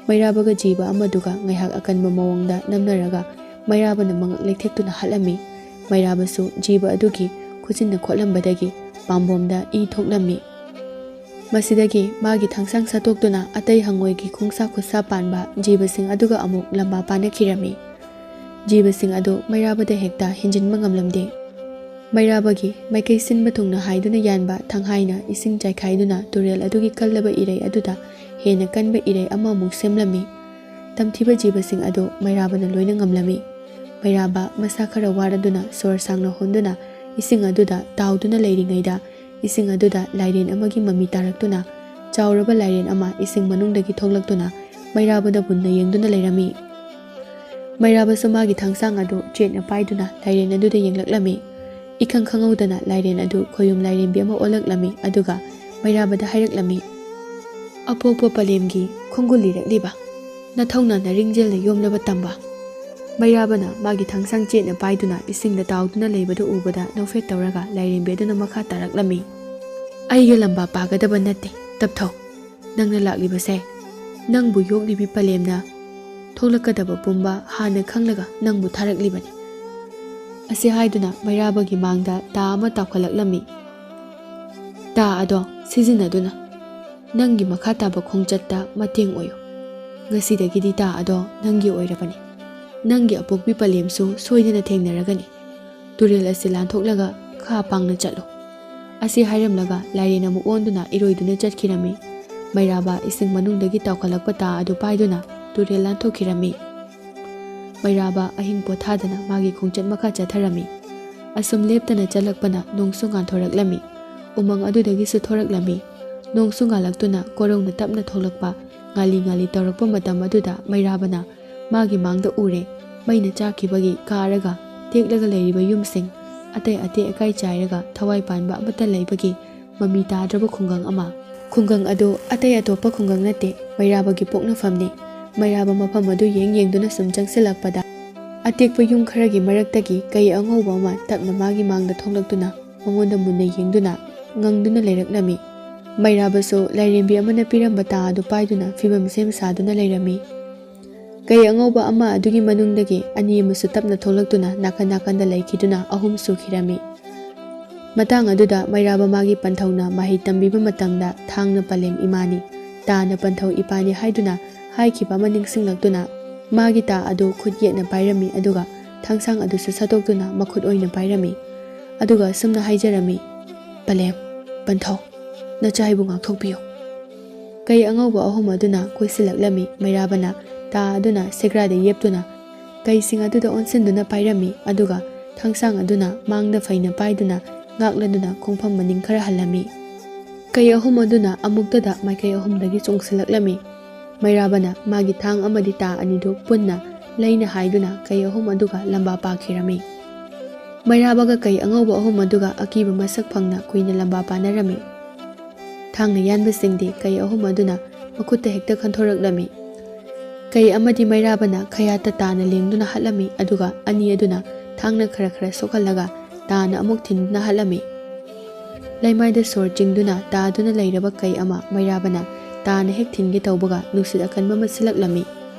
ꯃꯩꯔꯥꯕꯒ ꯖꯤꯕ ꯑꯃꯗꯨꯒ ꯉꯥꯏꯍꯥꯛ ꯑꯀꯟꯕ ꯃꯑꯣꯡꯗ ꯅꯝꯅꯔꯒ ꯃꯩꯔꯥꯕꯅ ꯃꯉꯛ ꯂꯩꯊꯦꯛꯇꯨꯅ ꯍꯥꯠꯂꯝꯃꯤ꯫ ꯃꯩꯔꯥꯕꯁꯨ ꯖꯤꯕ ꯑꯗꯨꯒꯤ ꯈꯨꯠꯆꯤꯟꯅ ꯈꯣꯠꯂꯝꯕꯗꯒꯤ ꯄꯥꯝꯕꯣꯝꯗ ꯏ ꯊꯣꯛꯂꯝꯃꯤ꯫ ꯃꯁꯤꯗꯒꯤ ꯃꯥꯒꯤ ꯊꯥꯡꯁꯥꯡ ꯁꯠꯇꯣꯛꯇꯨꯅ ꯑꯇꯩ ꯍꯪꯉꯣꯏꯒꯤ ꯈꯣꯡꯁꯥ ꯈꯨꯠꯁꯥ ꯄꯥꯟꯕ ꯖꯤꯕꯁꯤꯡ ꯑꯗꯨꯒ ꯑꯃꯨꯛ ꯂꯝꯕꯥ ꯄꯥꯅꯈꯤꯔꯝꯃꯤ꯫ ꯖꯤꯕꯁꯤꯡ ꯑꯗꯨ ꯃꯩꯔꯥꯕꯗ ꯍꯦꯛꯇ ꯍꯦꯟꯖꯤꯟꯕ ꯉꯝꯂꯝꯗꯦ꯫ ꯃꯩꯔꯥꯕꯒꯤ ꯃꯥꯏꯀꯩ ꯁꯤꯟꯕ ꯊꯨꯡꯅ ꯍꯥꯏꯗꯨꯅ ꯌꯥꯟꯕ ꯊꯪꯍꯥꯏꯅ ꯏꯁꯤꯡ ꯆꯥꯏꯈꯥꯏꯗꯨꯅ ꯇꯨꯔꯦꯜ ꯑꯗꯨꯒꯤ ꯀꯜꯂꯕ ꯏꯔꯩ ꯑꯗꯨꯗ ꯍꯦꯟꯅ ꯀꯟꯕ ꯏꯔꯩ ꯑꯃꯃꯨꯛ ꯁꯦꯝꯂꯝꯃꯤ꯫ ꯇꯝꯊꯤꯕ ꯖꯤꯕꯁꯤꯡ ꯑꯗꯨ ꯃꯩꯔꯥꯕꯅ ꯂꯣꯏꯅ ꯉꯝꯂꯝꯃꯤ꯫ ꯃꯩꯔꯥꯕ ꯃꯁꯥ ꯈꯔ ꯋꯥꯔꯗꯨꯅ ꯁꯣꯔ ꯁꯥꯡꯅ ꯍꯣꯟꯗꯨꯅ ꯏꯁꯤꯡ ꯑꯗꯨꯗ ꯇꯥꯎꯗꯨꯅ ꯂꯩꯔꯤꯉꯩꯗ ꯏꯁꯤꯡ ꯑꯗꯨꯗ ꯂꯥꯏꯔꯦꯟ ꯑꯃꯒꯤ ꯃꯃꯤ ꯇꯥꯔꯛꯇꯨꯅ ꯆꯥꯎꯔꯕ ꯂꯥꯏꯔꯦꯟ ꯑꯃ ꯏꯁꯤꯡ ꯃꯅꯨꯡꯗꯒꯤ ꯊꯣꯛꯂꯛꯇꯨꯅ ꯃꯩꯔꯥꯕꯗ ꯃꯨꯟꯅ ꯌꯦꯡꯗꯨꯅ ꯂꯩꯔꯝꯃꯤ꯫ ꯃꯩꯔꯥꯕꯁꯨ ꯃꯥꯒꯤ ꯊꯥꯡꯁꯥꯡ ꯑꯗꯨ ꯆꯦꯠꯅ ꯄꯥꯏꯗꯨꯅ ꯂꯥꯏꯔꯦꯟ ꯑꯗꯨꯗ ꯌꯦꯡꯂꯛꯂꯝꯃꯤ꯫ ꯏꯈꯪ ꯈꯪꯍꯧꯗꯅ ꯂꯥꯏꯔꯦꯟ ꯑꯗꯨ ꯈꯣꯌꯨꯝ ꯂꯥꯏꯔꯦꯝꯕꯤ ꯑꯃ ꯑꯣꯜꯂꯛꯂꯝꯃꯤ, ꯑꯗꯨꯒ ꯃꯩꯔꯥꯕꯗ ꯍꯥꯏꯔꯛꯂꯝꯃꯤ, "ꯑꯄꯣꯛꯄ ꯄꯂꯦꯝꯒꯤ ꯈꯣꯡꯒꯨꯜ ꯂꯤꯔꯛꯂꯤꯕ, ꯅꯊꯧꯅ ꯅꯔꯤꯡꯖꯦꯜꯗ ꯌꯣꯝꯂꯕ ꯇꯝꯕ, ꯃꯩꯔꯥꯕꯅ ꯃꯥꯒꯤ ꯊꯥꯡꯁꯥꯡ ꯆꯦꯠꯅ ꯄꯥꯏꯗꯨꯅ ꯏꯁꯤꯡꯗ ꯇꯥꯎꯗꯨꯅ ꯂꯩꯕꯗꯨ ꯎꯕꯗ ꯅꯣꯛꯐꯦꯠ ꯇꯧꯔꯒ ꯂꯥꯏꯔꯦꯝꯕꯤ ꯑꯗꯨꯅ ꯃꯈꯥ ꯇꯥꯔꯛꯂꯝꯃꯤ, "ꯑꯩꯒ ꯂꯝꯕꯥ ꯄꯥꯒꯗꯕ ꯅꯠꯇꯦ, ꯇꯞꯊꯧ꯫ ꯅꯪꯅ ꯂꯥꯛꯂꯤꯕꯁꯦ ꯅꯪꯕꯨ ꯌꯣꯛꯂꯤꯕꯤ ꯄꯂꯦꯝꯅ ꯊꯣꯛꯂꯛꯀꯗꯕ ꯄꯨꯝꯕ ꯍꯥꯟꯅ ꯈꯪꯂꯒ ꯅꯪꯕꯨ ꯊꯥꯔꯛꯂꯤꯕꯅꯤ꯫ ꯑꯁꯤ ꯍꯥꯏꯗꯨꯅ ꯃꯩꯔꯥꯕꯒꯤ ꯃꯥꯡꯗ ꯇꯥ ꯑꯃ ꯇꯥꯎꯈꯠꯂꯛꯂꯝꯃꯤ꯫ "ꯇꯥ ꯑꯗꯣ ꯁꯤꯖꯤꯟꯅꯗꯨꯅ ꯅꯪꯒꯤ ꯃꯈꯥ ꯇꯥꯕ ꯈꯣꯡꯆꯠꯇ ꯃꯇꯦꯡ ꯑꯣꯏꯌꯨ꯫ ꯉꯁꯤꯗꯒꯤꯗꯤ ꯇꯥ ꯑꯗꯣ ꯅꯪꯒꯤ ꯑꯣꯏꯔꯕꯅꯤ꯫ ꯅꯪꯒꯤ ꯑꯄꯣꯛꯄꯤ ꯄꯂꯦꯝꯁꯨ ꯁꯣꯏꯗꯅ ꯊꯦꯡꯅꯔꯒꯅꯤ꯫ ꯇꯨꯔꯦꯜ ꯑꯁꯤ ꯂꯥꯟꯊꯣꯛꯂꯒ ꯈꯥ ꯄꯥꯡꯅ ꯆꯠꯂꯨ"꯫ ꯑꯁꯤ ꯍꯥꯏꯔꯝꯂꯒ ꯂꯥꯏꯔꯦꯟ ꯑꯃꯨꯛ ꯑꯣꯟꯗꯨꯅ ꯏꯔꯣꯏꯗꯨꯅ ꯆꯠꯈꯤꯔꯝꯃꯤ꯫ ꯃꯩꯔꯥꯕ ꯏꯁꯤꯡ ꯃꯅꯨꯡꯗꯒꯤ ꯇꯥꯎꯈꯠꯂꯛꯄ ꯇꯥ ꯑꯗꯨ ꯄꯥꯏꯗꯨꯅ ꯇꯨꯔꯦꯜ ꯂꯥꯟꯊꯣꯛꯈꯤꯔꯝꯃꯤ꯫ ꯃꯩꯔꯥꯕ ꯑꯍꯤꯡ ꯄꯣꯊꯥꯗꯅ ꯃꯥꯒꯤ ꯈꯣꯡꯆꯠ ꯃꯈꯥ ꯆꯠꯊꯔꯝꯃꯤ꯫ ꯑꯁꯨꯝ ꯂꯦꯞꯇꯅ ꯆꯠꯂꯛꯄꯅ ꯅꯣꯡꯁꯨ ꯉꯥꯟꯊꯣꯔꯛꯂꯝꯃꯤ꯫ ꯎꯃꯪ ꯑꯗꯨꯗꯒꯤꯁꯨ ꯊꯣꯔꯛꯂꯝꯃꯤ꯫ ꯅꯣꯡꯁꯨ ꯉꯥꯜꯂꯛꯇꯨꯅ ꯀꯣꯔꯧꯅ ꯇꯞꯅ ꯊꯣꯛꯂꯛꯄ, ꯉꯥꯂꯤ ꯉꯥꯂꯤ ꯇꯧꯔꯛꯄ ꯃꯇꯝ ꯑꯗꯨꯗ ꯃꯩꯔꯥꯕꯅ ꯃꯥꯒꯤ ꯃꯥꯡꯗ ꯎꯔꯦ꯫ ꯃꯩꯅ ꯆꯥꯛꯈꯤꯕꯒꯤ ꯀꯥꯔꯒ ꯇꯦꯛꯂꯒ ꯂꯩꯔꯤꯕ ꯌꯨꯝꯁꯤꯡ, ꯑꯇꯩ ꯑꯇꯦꯛ ꯑꯀꯥꯏ ꯆꯥꯏꯔꯒ ꯊꯋꯥꯏ ꯄꯥꯟꯕ ꯑꯃꯠꯇ ꯂꯩꯕꯒꯤ ꯃꯃꯤ ꯇꯥꯗ꯭ꯔꯕ ꯈꯨꯡꯒꯪ ꯑꯃ꯫ ꯈꯨꯡꯒꯪ ꯑꯗꯨ ꯑꯇꯩ ꯑꯇꯣꯞꯄ ꯈꯨꯡꯒꯪ ꯅꯠꯇꯦ, ꯃꯩꯔꯥꯕꯒꯤ ꯄꯣꯛꯅꯐꯝꯅꯤ꯫ ꯃꯩꯔꯥꯕ ꯃꯐꯝ ꯑꯗꯨ ꯌꯦꯡ ꯌꯦꯡꯗꯨꯅ ꯁꯨꯝ ꯆꯪꯁꯤꯜꯂꯛꯄꯗ, ꯑꯇꯦꯛꯄ ꯌꯨꯝ ꯈꯔꯒꯤ ꯃꯔꯛꯇꯒꯤ ꯀꯩ ꯑꯉꯧꯕ ꯑꯃ ꯇꯞꯅ ꯃꯥꯒꯤ ꯃꯥꯡꯗ ꯊꯣꯛꯂꯛꯇꯨꯅ ꯃꯉꯣꯟꯗ ꯃꯨꯟꯅ ꯌꯦꯡꯗꯨꯅ ꯉꯪꯗꯨꯅ ꯂꯩꯔꯛꯂꯝꯃꯤ꯫ ꯃꯩꯔꯥꯕꯁꯨ ꯂꯥꯏꯔꯦꯝꯕꯤ ꯑꯃꯅ ꯄꯤꯔꯝꯕ ꯇꯥ ꯑꯗꯨ ꯄꯥꯏꯗꯨꯅ ꯐꯤꯕꯝ ꯁꯦꯝ ꯁꯥꯗꯨꯅ ꯂꯩꯔꯝꯃꯤ꯫ ꯀꯩ ꯑꯉꯧꯕ ꯑꯃ ꯑꯗꯨꯒꯤ ꯃꯅꯨꯡꯗꯒꯤ ꯑꯅꯤ ꯑꯃꯁꯨ ꯇꯞꯅ ꯊꯣꯛꯂꯛꯇꯨꯅ ꯅꯥꯀꯟ ꯅꯥꯀꯟꯗ ꯂꯩꯈꯤꯗꯨꯅ ꯑꯍꯨꯝ ꯁꯨꯈꯤꯔꯝꯃꯤ꯫ ꯃꯇꯥꯡ ꯑꯗꯨꯗ ꯃꯩꯔꯥꯕ ꯃꯥꯒꯤ ꯄꯟꯊꯧꯅ ꯃꯍꯩ ꯇꯝꯕꯤꯕ ꯃꯇꯝꯗ ꯊꯥꯡꯅ ꯄꯂꯦꯝ ꯏꯃꯥꯅꯤ, ꯇꯥꯅ ꯄꯟꯊꯧ ꯏꯄꯥꯅꯤ ꯍꯥꯏꯗꯨꯅ ꯍꯥꯏꯈꯤꯕ ꯑꯃ ꯅꯤꯡꯁꯤꯡꯂꯛꯇꯨꯅ ꯃꯥꯒꯤ ꯇꯥ ꯑꯗꯨ ꯈꯨꯠ ꯌꯦꯠꯅ ꯄꯥꯏꯔꯝꯃꯤ, ꯑꯗꯨꯒ ꯊꯥꯡꯁꯥꯡ ꯑꯗꯨꯁꯨ ꯁꯠꯇꯣꯛꯇꯨꯅ ꯃꯈꯨꯠ ꯑꯣꯏꯅ ꯄꯥꯏꯔꯝꯃꯤ꯫ ꯑꯗꯨꯒ ꯑꯁꯨꯝꯅ ꯍꯥꯏꯖꯔꯝꯃꯤ, "ꯄꯂꯦꯝ, ꯄꯟꯊꯧ, ꯅꯆꯥ ꯑꯩꯕꯨ ꯉꯥꯛꯊꯣꯛꯄꯤꯌꯨ"꯫ ꯀꯩ ꯑꯉꯧꯕ ꯑꯍꯨꯝ ꯑꯗꯨꯅ ꯀꯣꯏꯁꯤꯜꯂꯛꯂꯝꯃꯤ꯫ ꯃꯩꯔꯥꯕꯅ ꯇꯥ ꯑꯗꯨꯅ ꯁꯦꯒ꯭ꯔꯥꯗ ꯌꯦꯞꯇꯨꯅ ꯀꯩꯁꯤꯡ ꯑꯗꯨꯗ ꯑꯣꯟꯁꯤꯟꯗꯨꯅ ꯄꯥꯏꯔꯝꯃꯤ, ꯑꯗꯨꯒ ꯊꯥꯡꯁꯥꯡ ꯑꯗꯨꯅ ꯃꯥꯡꯗ ꯐꯩꯅ ꯄꯥꯏꯗꯨꯅ ꯉꯥꯛꯂꯗꯨꯅ ꯈꯣꯡꯐꯝ ꯃꯅꯤꯡ ꯈꯔ ꯍꯜꯂꯝꯃꯤ꯫ ꯀꯩ ꯑꯍꯨꯝ ꯑꯗꯨꯅ ꯑꯃꯨꯛꯇꯗ ꯃꯥꯏꯀꯩ ꯑꯍꯨꯝꯗꯒꯤ ꯆꯣꯡꯁꯤꯜꯂꯛꯂꯝꯃꯤ꯫ ꯃꯩꯔꯥꯕꯅ ꯃꯥꯒꯤ ꯊꯥꯡ ꯑꯃꯗꯤ ꯇꯥ ꯑꯅꯤꯗꯨ ꯄꯨꯟꯅ ꯂꯩꯅ ꯍꯥꯏꯗꯨꯅ ꯀꯩ ꯑꯍꯨꯝ ꯑꯗꯨꯒ ꯂꯝꯕꯥ ꯄꯥꯈꯤꯔꯝꯃꯤ꯫ ꯃꯩꯔꯥꯕꯒ ꯀꯩ ꯑꯉꯧꯕ ꯑꯍꯨꯝ ꯑꯗꯨꯒ ꯑꯀꯤꯕ ꯃꯁꯛ ꯐꯪꯅ ꯀꯨꯏꯅ ꯂꯝꯕꯥ ꯄꯥꯅꯔꯝꯃꯤ꯫ ꯊꯥꯡꯅ ꯌꯥꯟꯕꯁꯤꯡꯗꯤ ꯀꯩ ꯑꯍꯨꯝ ꯑꯗꯨꯅ ꯃꯈꯨꯠꯇ ꯍꯦꯛꯇ ꯈꯟꯊꯣꯔꯛꯂꯝꯃꯤ꯫ ꯀꯩ ꯑꯃꯗꯤ ꯃꯩꯔꯥꯕꯅ ꯈꯌꯥꯠꯇ ꯇꯥꯅ ꯂꯦꯡꯗꯨꯅ ꯍꯥꯠꯂꯝꯃꯤ, ꯑꯗꯨꯒ ꯑꯅꯤ ꯑꯗꯨꯅ ꯊꯥꯡꯅ ꯈꯔ ꯈꯔ ꯁꯣꯛꯍꯜꯂꯒ ꯇꯥꯅ ꯑꯃꯨꯛ ꯊꯤꯟꯗꯨꯅ ꯍꯥꯠꯂꯝꯃꯤ꯫ ꯂꯩꯃꯥꯏꯗ ꯁꯣꯔ ꯆꯤꯡꯗꯨꯅ ꯇꯥꯗꯨꯅ ꯂꯩꯔꯕ ꯀꯩ ꯑꯃ ꯃꯩꯔꯥꯕꯅ ꯇꯥꯅ ꯍꯦꯛ ꯊꯤꯟꯒꯦ ꯇꯧꯕꯒ ꯅꯨꯡꯁꯤꯠ ꯑꯀꯟꯕ ꯑꯃ ꯁꯤꯜꯂꯛꯂꯝꯃꯤ,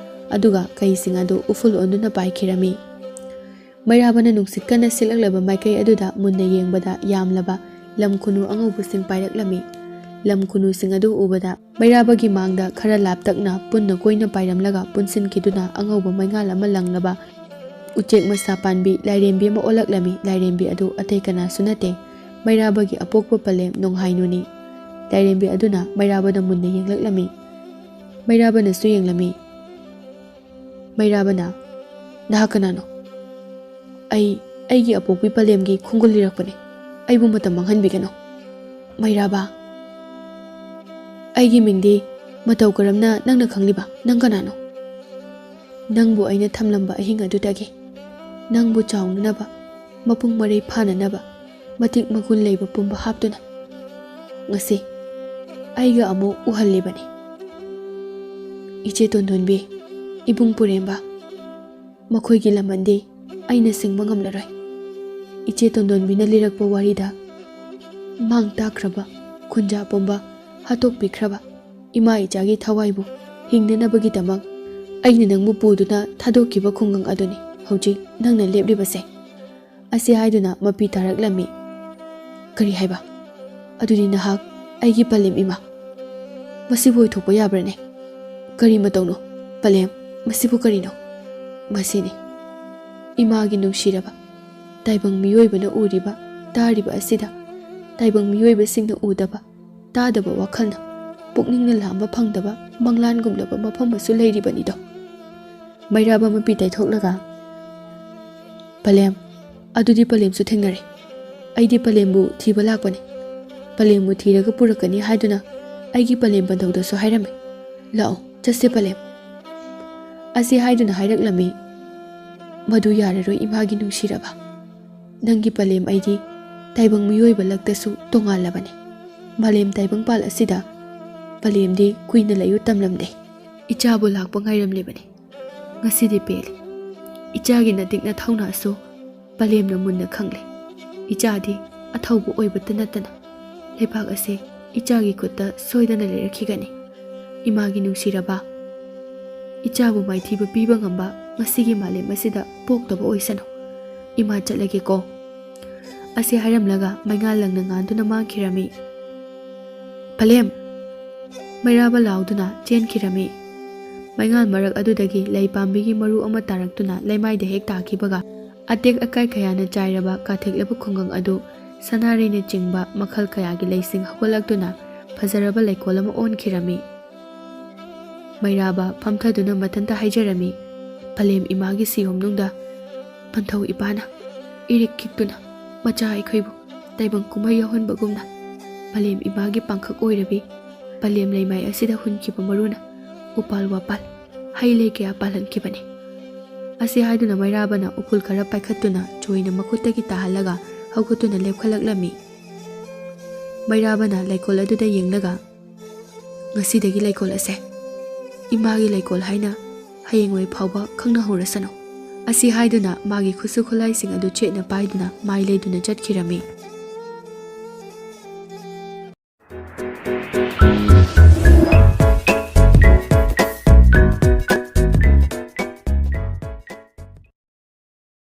ꯑꯗꯨꯒ ꯀꯩꯁꯤꯡ ꯑꯗꯨ ꯎꯐꯨꯜ ꯑꯣꯟꯗꯨꯅ ꯄꯥꯏꯈꯤꯔꯝꯃꯤ꯫ ꯃꯩꯔꯥꯕꯅ ꯅꯨꯡꯁꯤꯠ ꯀꯟꯅ ꯁꯤꯠꯂꯛꯂꯕ ꯃꯥꯏꯀꯩ ꯑꯗꯨꯗ ꯃꯨꯟꯅ ꯌꯦꯡꯕꯗ ꯌꯥꯝꯂꯕ ꯂꯝ ꯈꯨꯅꯨ ꯑꯉꯧꯕꯁꯤꯡ ꯄꯥꯏꯔꯛꯂꯝꯃꯤ꯫ ꯂꯝ ꯈꯨꯅꯨꯁꯤꯡ ꯑꯗꯨ ꯎꯕꯗ ꯃꯩꯔꯥꯕꯒꯤ ꯃꯥꯡꯗ ꯈꯔ ꯂꯥꯞꯇꯛꯅ ꯄꯨꯟꯅ ꯀꯣꯏꯅ ꯄꯥꯏꯔꯝꯂꯒ ꯄꯨꯟꯁꯤꯟꯈꯤꯗꯨꯅ ꯑꯉꯧꯕ ꯃꯩꯉꯥꯜ ꯑꯃ ꯂꯪꯂꯕ ꯎꯆꯦꯛ ꯃꯁꯥ ꯄꯥꯟꯕꯤ ꯂꯥꯏꯔꯦꯝꯕꯤ ꯑꯃ ꯑꯣꯜꯂꯛꯂꯝꯃꯤ꯫ ꯂꯥꯏꯔꯦꯝꯕꯤ ꯑꯗꯨ ꯑꯇꯩ ꯀꯅꯥꯁꯨ ꯅꯠꯇꯦ, ꯃꯩꯔꯥꯕꯒꯤ ꯑꯄꯣꯛꯄ ꯄꯂꯦꯝ ꯅꯣꯡꯍꯥꯏꯅꯨꯅꯤ꯫ ꯂꯥꯏꯔꯦꯝꯕꯤ ꯑꯗꯨꯅ ꯃꯩꯔꯥꯕꯗ ꯃꯨꯟꯅ ꯌꯦꯡꯂꯛꯂꯝꯃꯤ꯫ ꯃꯩꯔꯥꯕꯅꯁꯨ ꯌꯦꯡꯂꯝꯃꯤ꯫ ꯃꯩꯔꯥꯕꯅ, "ꯅꯍꯥꯛ ꯀꯅꯥꯅꯣ? ꯑꯩ ꯑꯩꯒꯤ ꯑꯄꯣꯛꯄꯤ ꯄꯂꯦꯝꯒꯤ ꯈꯣꯡꯒꯨꯜ ꯂꯤꯔꯛꯄꯅꯤ꯫ ꯑꯩꯕꯨ ꯃꯇꯝ ꯃꯥꯡꯍꯟꯕꯤꯒꯅꯨ꯫" "ꯃꯩꯔꯥꯕ, ꯑꯩꯒꯤ ꯃꯤꯡꯗꯤ ꯃꯇꯧ ꯀꯔꯝꯅ ꯅꯪꯅ ꯈꯪꯂꯤꯕ? ꯅꯪ ꯀꯅꯥꯅꯣ?" "ꯅꯪꯕꯨ ꯑꯩꯅ ꯊꯝꯂꯝꯕ ꯑꯍꯤꯡ ꯑꯗꯨꯗꯒꯤ ꯅꯪꯕꯨ ꯆꯥꯎꯅꯅꯕ, ꯃꯄꯨꯡ ꯃꯔꯩ ꯐꯥꯅꯅꯕ, ꯃꯇꯤꯛ ꯃꯒꯨꯟ ꯂꯩꯕ ꯄꯨꯝꯕ ꯍꯥꯞꯇꯨꯅ ꯉꯁꯤ ꯑꯩꯒ ꯑꯃꯨꯛ ꯎꯍꯜꯂꯤꯕꯅꯤ꯫ ꯏꯆꯦ ꯇꯣꯟꯗꯣꯟꯕꯤ, ꯏꯕꯨꯡ ꯄꯨꯔꯦꯝꯕ, ꯃꯈꯣꯏꯒꯤ ꯂꯃꯟꯗꯤ ꯑꯩꯅ ꯁꯤꯡꯕ ꯉꯝꯂꯔꯣꯏ꯫" ꯏꯆꯦ ꯇꯣꯟꯗꯣꯟꯕꯤꯅ ꯂꯤꯔꯛꯄ ꯋꯥꯔꯤꯗ ꯃꯥꯡ ꯇꯥꯛꯈ꯭ꯔꯕ, ꯈꯨꯟꯖꯥ ꯄꯨꯝꯕ ꯍꯥꯠꯇꯣꯛꯄꯤꯈ꯭ꯔꯕ ꯏꯃꯥ ꯏꯆꯥꯒꯤ ꯊꯋꯥꯏꯕꯨ ꯍꯤꯡꯅꯅꯕꯒꯤꯗꯃꯛ ꯑꯩꯅ ꯅꯪꯕꯨ ꯄꯨꯗꯨꯅ ꯊꯥꯗꯣꯛꯈꯤꯕ ꯈꯨꯡꯒꯪ ꯑꯗꯨꯅꯤ ꯍꯧꯖꯤꯛ ꯅꯪꯅ ꯂꯦꯞꯂꯤꯕꯁꯦ꯫ ꯑꯁꯤ ꯍꯥꯏꯗꯨꯅ ꯃꯄꯤ ꯇꯥꯔꯛꯂꯝꯃꯤ꯫ "ꯀꯔꯤ ꯍꯥꯏꯕ? ꯑꯗꯨꯗꯤ ꯅꯍꯥꯛ ꯑꯩꯒꯤ ꯄꯂꯦꯝ ꯏꯃꯥ? ꯃꯁꯤꯕꯨ ꯑꯣꯏꯊꯣꯛꯄ ꯌꯥꯕ꯭ꯔꯅꯦ? ꯀꯔꯤ ꯃꯇꯧꯅꯣ? ꯄꯂꯦꯝ, ꯃꯁꯤꯕꯨ ꯀꯔꯤꯅꯣ?" "ꯃꯁꯤꯅꯤ ꯏꯃꯥꯒꯤ ꯅꯨꯡꯁꯤꯔꯕ ꯇꯥꯏꯕꯪ ꯃꯤꯑꯣꯏꯕꯅ ꯎꯔꯤꯕ, ꯇꯥꯔꯤꯕ ꯑꯁꯤꯗ ꯇꯥꯏꯕꯪ ꯃꯤꯑꯣꯏꯕꯁꯤꯡꯅ ꯎꯗꯕ, ꯇꯥꯗꯕ ꯋꯥꯈꯜꯅ ꯄꯨꯛꯅꯤꯡꯅ ꯂꯥꯝꯕ ꯐꯪꯗꯕ ꯃꯪꯂꯥꯟꯒꯨꯝꯂꯕ ꯃꯐꯝ ꯑꯃꯁꯨ ꯂꯩꯔꯤꯕꯅꯤꯗꯣ꯫" ꯃꯩꯔꯥꯕ ꯃꯄꯤ ꯇꯩꯊꯣꯛꯂꯒ, "ꯄꯂꯦꯝ, ꯑꯗꯨꯗꯤ ꯄꯂꯦꯝꯁꯨ ꯊꯦꯡꯅꯔꯦ꯫ ꯑꯩꯗꯤ ꯄꯂꯦꯝꯕꯨ ꯊꯤꯕ ꯂꯥꯛꯄꯅꯤ꯫ ꯄꯂꯦꯝꯕꯨ ꯊꯤꯔꯒ ꯄꯨꯔꯛꯀꯅꯤ ꯍꯥꯏꯗꯨꯅ ꯑꯩꯒꯤ ꯄꯂꯦꯝ ꯄꯟꯊꯧꯗꯁꯨ ꯍꯥꯏꯔꯝꯃꯤ꯫ ꯂꯥꯛꯑꯣ, ꯆꯠꯁꯦ ꯄꯂꯦꯝ꯫" ꯑꯁꯤ ꯍꯥꯏꯗꯨꯅ ꯍꯥꯏꯔꯛꯂꯝꯃꯤ꯫ "ꯃꯗꯨ ꯌꯥꯔꯔꯣꯏ ꯏꯃꯥꯒꯤ ꯅꯨꯡꯁꯤꯔꯕ꯫ ꯅꯪꯒꯤ ꯄꯂꯦꯝ ꯑꯩꯗꯤ ꯇꯥꯏꯕꯪ ꯃꯤꯑꯣꯏꯕ ꯂꯛꯇꯁꯨ ꯇꯣꯉꯥꯜꯂꯕꯅꯤ꯫ ꯃꯥꯂꯦꯝ ꯇꯥꯏꯕꯪꯄꯥꯜ ꯑꯁꯤꯗ ꯄꯂꯦꯝꯗꯤ ꯀꯨꯏꯅ ꯂꯩꯌꯨ ꯇꯝꯂꯝꯗꯦ꯫ ꯏꯆꯥꯕꯨ ꯂꯥꯛꯄ ꯉꯥꯏꯔꯝꯂꯤꯕꯅꯤ꯫ ꯉꯁꯤꯗꯤ ꯄꯦꯜꯂꯤ꯫ ꯏꯆꯥꯒꯤ ꯅꯇꯤꯛ ꯅꯊꯧꯅꯥꯁꯨ ꯄꯂꯦꯝꯅ ꯃꯨꯟꯅ ꯈꯪꯂꯦ꯫ ꯏꯆꯥꯗꯤ ꯑꯊꯧꯕ ꯑꯣꯏꯕꯇ ꯅꯠꯇꯅ ꯂꯩꯕꯥꯛ ꯑꯁꯤ ꯏꯆꯥꯒꯤ ꯈꯨꯠꯇ ꯁꯣꯏꯗꯅ ꯂꯩꯔꯛꯈꯤꯒꯅꯤ꯫ ꯏꯃꯥꯒꯤ ꯅꯨꯡꯁꯤꯔꯕ, ꯏꯆꯥꯕꯨ ꯃꯥꯏꯊꯤꯕ ꯄꯤꯕ ꯉꯝꯕ ꯉꯁꯤꯒꯤ ꯃꯥꯂꯦꯝ ꯑꯁꯤꯗ ꯄꯣꯛꯇꯕ ꯑꯣꯏꯁꯅꯨ꯫ "ꯏꯃꯥ, ꯆꯠꯂꯒꯦꯀꯣ" ꯑꯁꯤ ꯍꯥꯏꯔꯝꯂꯒ ꯃꯩꯉꯥꯜ ꯂꯪꯅ ꯉꯥꯟꯗꯨꯅ ꯃꯥꯡꯈꯤꯔꯝꯃꯤ꯫ "ꯄꯂꯦꯝ!" ꯃꯩꯔꯥꯕ ꯂꯥꯎꯗꯨꯅ ꯆꯦꯟꯈꯤꯔꯝꯃꯤ꯫ ꯃꯩꯉꯥꯜ ꯃꯔꯛ ꯑꯗꯨꯗꯒꯤ ꯂꯩ ꯄꯥꯝꯕꯤꯒꯤ ꯃꯔꯨ ꯑꯃ ꯇꯥꯔꯛꯇꯨꯅ ꯂꯩꯃꯥꯏꯗ ꯍꯦꯛ ꯇꯥꯈꯤꯕꯒ, ꯑꯇꯦꯛ ꯑꯀꯥꯏ ꯀꯌꯥꯅ ꯆꯥꯏꯔꯕ ꯀꯥꯊꯦꯛꯂꯕ ꯈꯨꯡꯒꯪ ꯑꯗꯨ ꯁꯅꯥꯔꯩꯅꯆꯤꯡꯕ ꯃꯈꯜ ꯀꯌꯥꯒꯤ ꯂꯩꯁꯤꯡ ꯍꯧꯒꯠꯂꯛꯇꯨꯅ ꯐꯖꯔꯕ ꯂꯩꯀꯣꯜ ꯑꯃ ꯑꯣꯟꯈꯤꯔꯝꯃꯤ꯫ ꯃꯩꯔꯥꯕ ꯐꯝꯊꯗꯨꯅ ꯃꯊꯟꯇ ꯍꯥꯏꯖꯔꯝꯃꯤ, "ꯄꯂꯦꯝ ꯏꯃꯥꯒꯤ ꯁꯤꯍꯣꯝꯅꯨꯡꯗ ꯄꯟꯊꯧ ꯏꯄꯥꯅ ꯏꯔꯤꯛ ꯈꯤꯛꯇꯨꯅ ꯃꯆꯥ ꯑꯩꯈꯣꯏꯕꯨ ꯇꯥꯏꯕꯪ ꯀꯨꯝꯍꯩ ꯌꯥꯎꯍꯟꯕꯒꯨꯝꯅ, ꯄꯂꯦꯝ ꯏꯃꯥꯒꯤ ꯄꯥꯡꯈꯛ ꯑꯣꯏꯔꯕꯤ ꯄꯂꯦꯝ ꯂꯩꯃꯥꯏ ꯑꯁꯤꯗ ꯍꯨꯟꯈꯤꯕ ꯃꯔꯨꯅ ꯎꯄꯥꯜ ꯋꯥꯄꯥꯜ, ꯍꯩ ꯂꯩ ꯀꯌꯥ ꯄꯥꯜꯍꯟꯈꯤꯕꯅꯤ" ꯑꯁꯤ ꯍꯥꯏꯗꯨꯅ ꯃꯩꯔꯥꯕꯅ ꯎꯐꯨꯜ ꯈꯔ ꯄꯥꯏꯈꯠꯇꯨꯅ ꯆꯣꯏꯅ ꯃꯈꯨꯠꯇꯒꯤ ꯇꯥꯍꯜꯂꯒ ꯍꯧꯒꯠꯇꯨꯅ ꯂꯦꯞꯈꯠꯂꯛꯂꯝꯃꯤ꯫ ꯃꯩꯔꯥꯕꯅ ꯂꯩꯀꯣꯜ ꯑꯗꯨꯗ ꯌꯦꯡꯂꯒ, "ꯉꯁꯤꯗꯒꯤ ꯂꯩꯀꯣꯜ ꯑꯁꯦ ꯏꯃꯥꯒꯤ ꯂꯩꯀꯣꯜ ꯍꯥꯏꯅ ꯍꯌꯦꯡꯋꯥꯏ ꯐꯥꯎꯕ ꯈꯪꯅꯍꯧꯔꯁꯅꯨ" ꯑꯁꯤ ꯍꯥꯏꯗꯨꯅ ꯃꯥꯒꯤ ꯈꯨꯠꯁꯨ ꯈꯨꯠꯂꯥꯏꯁꯤꯡ ꯑꯗꯨ ꯆꯦꯠꯅ ꯄꯥꯏꯗꯨꯅ ꯃꯥꯏ ꯂꯩꯗꯨꯅ ꯆꯠꯈꯤꯔꯝꯃꯤ꯫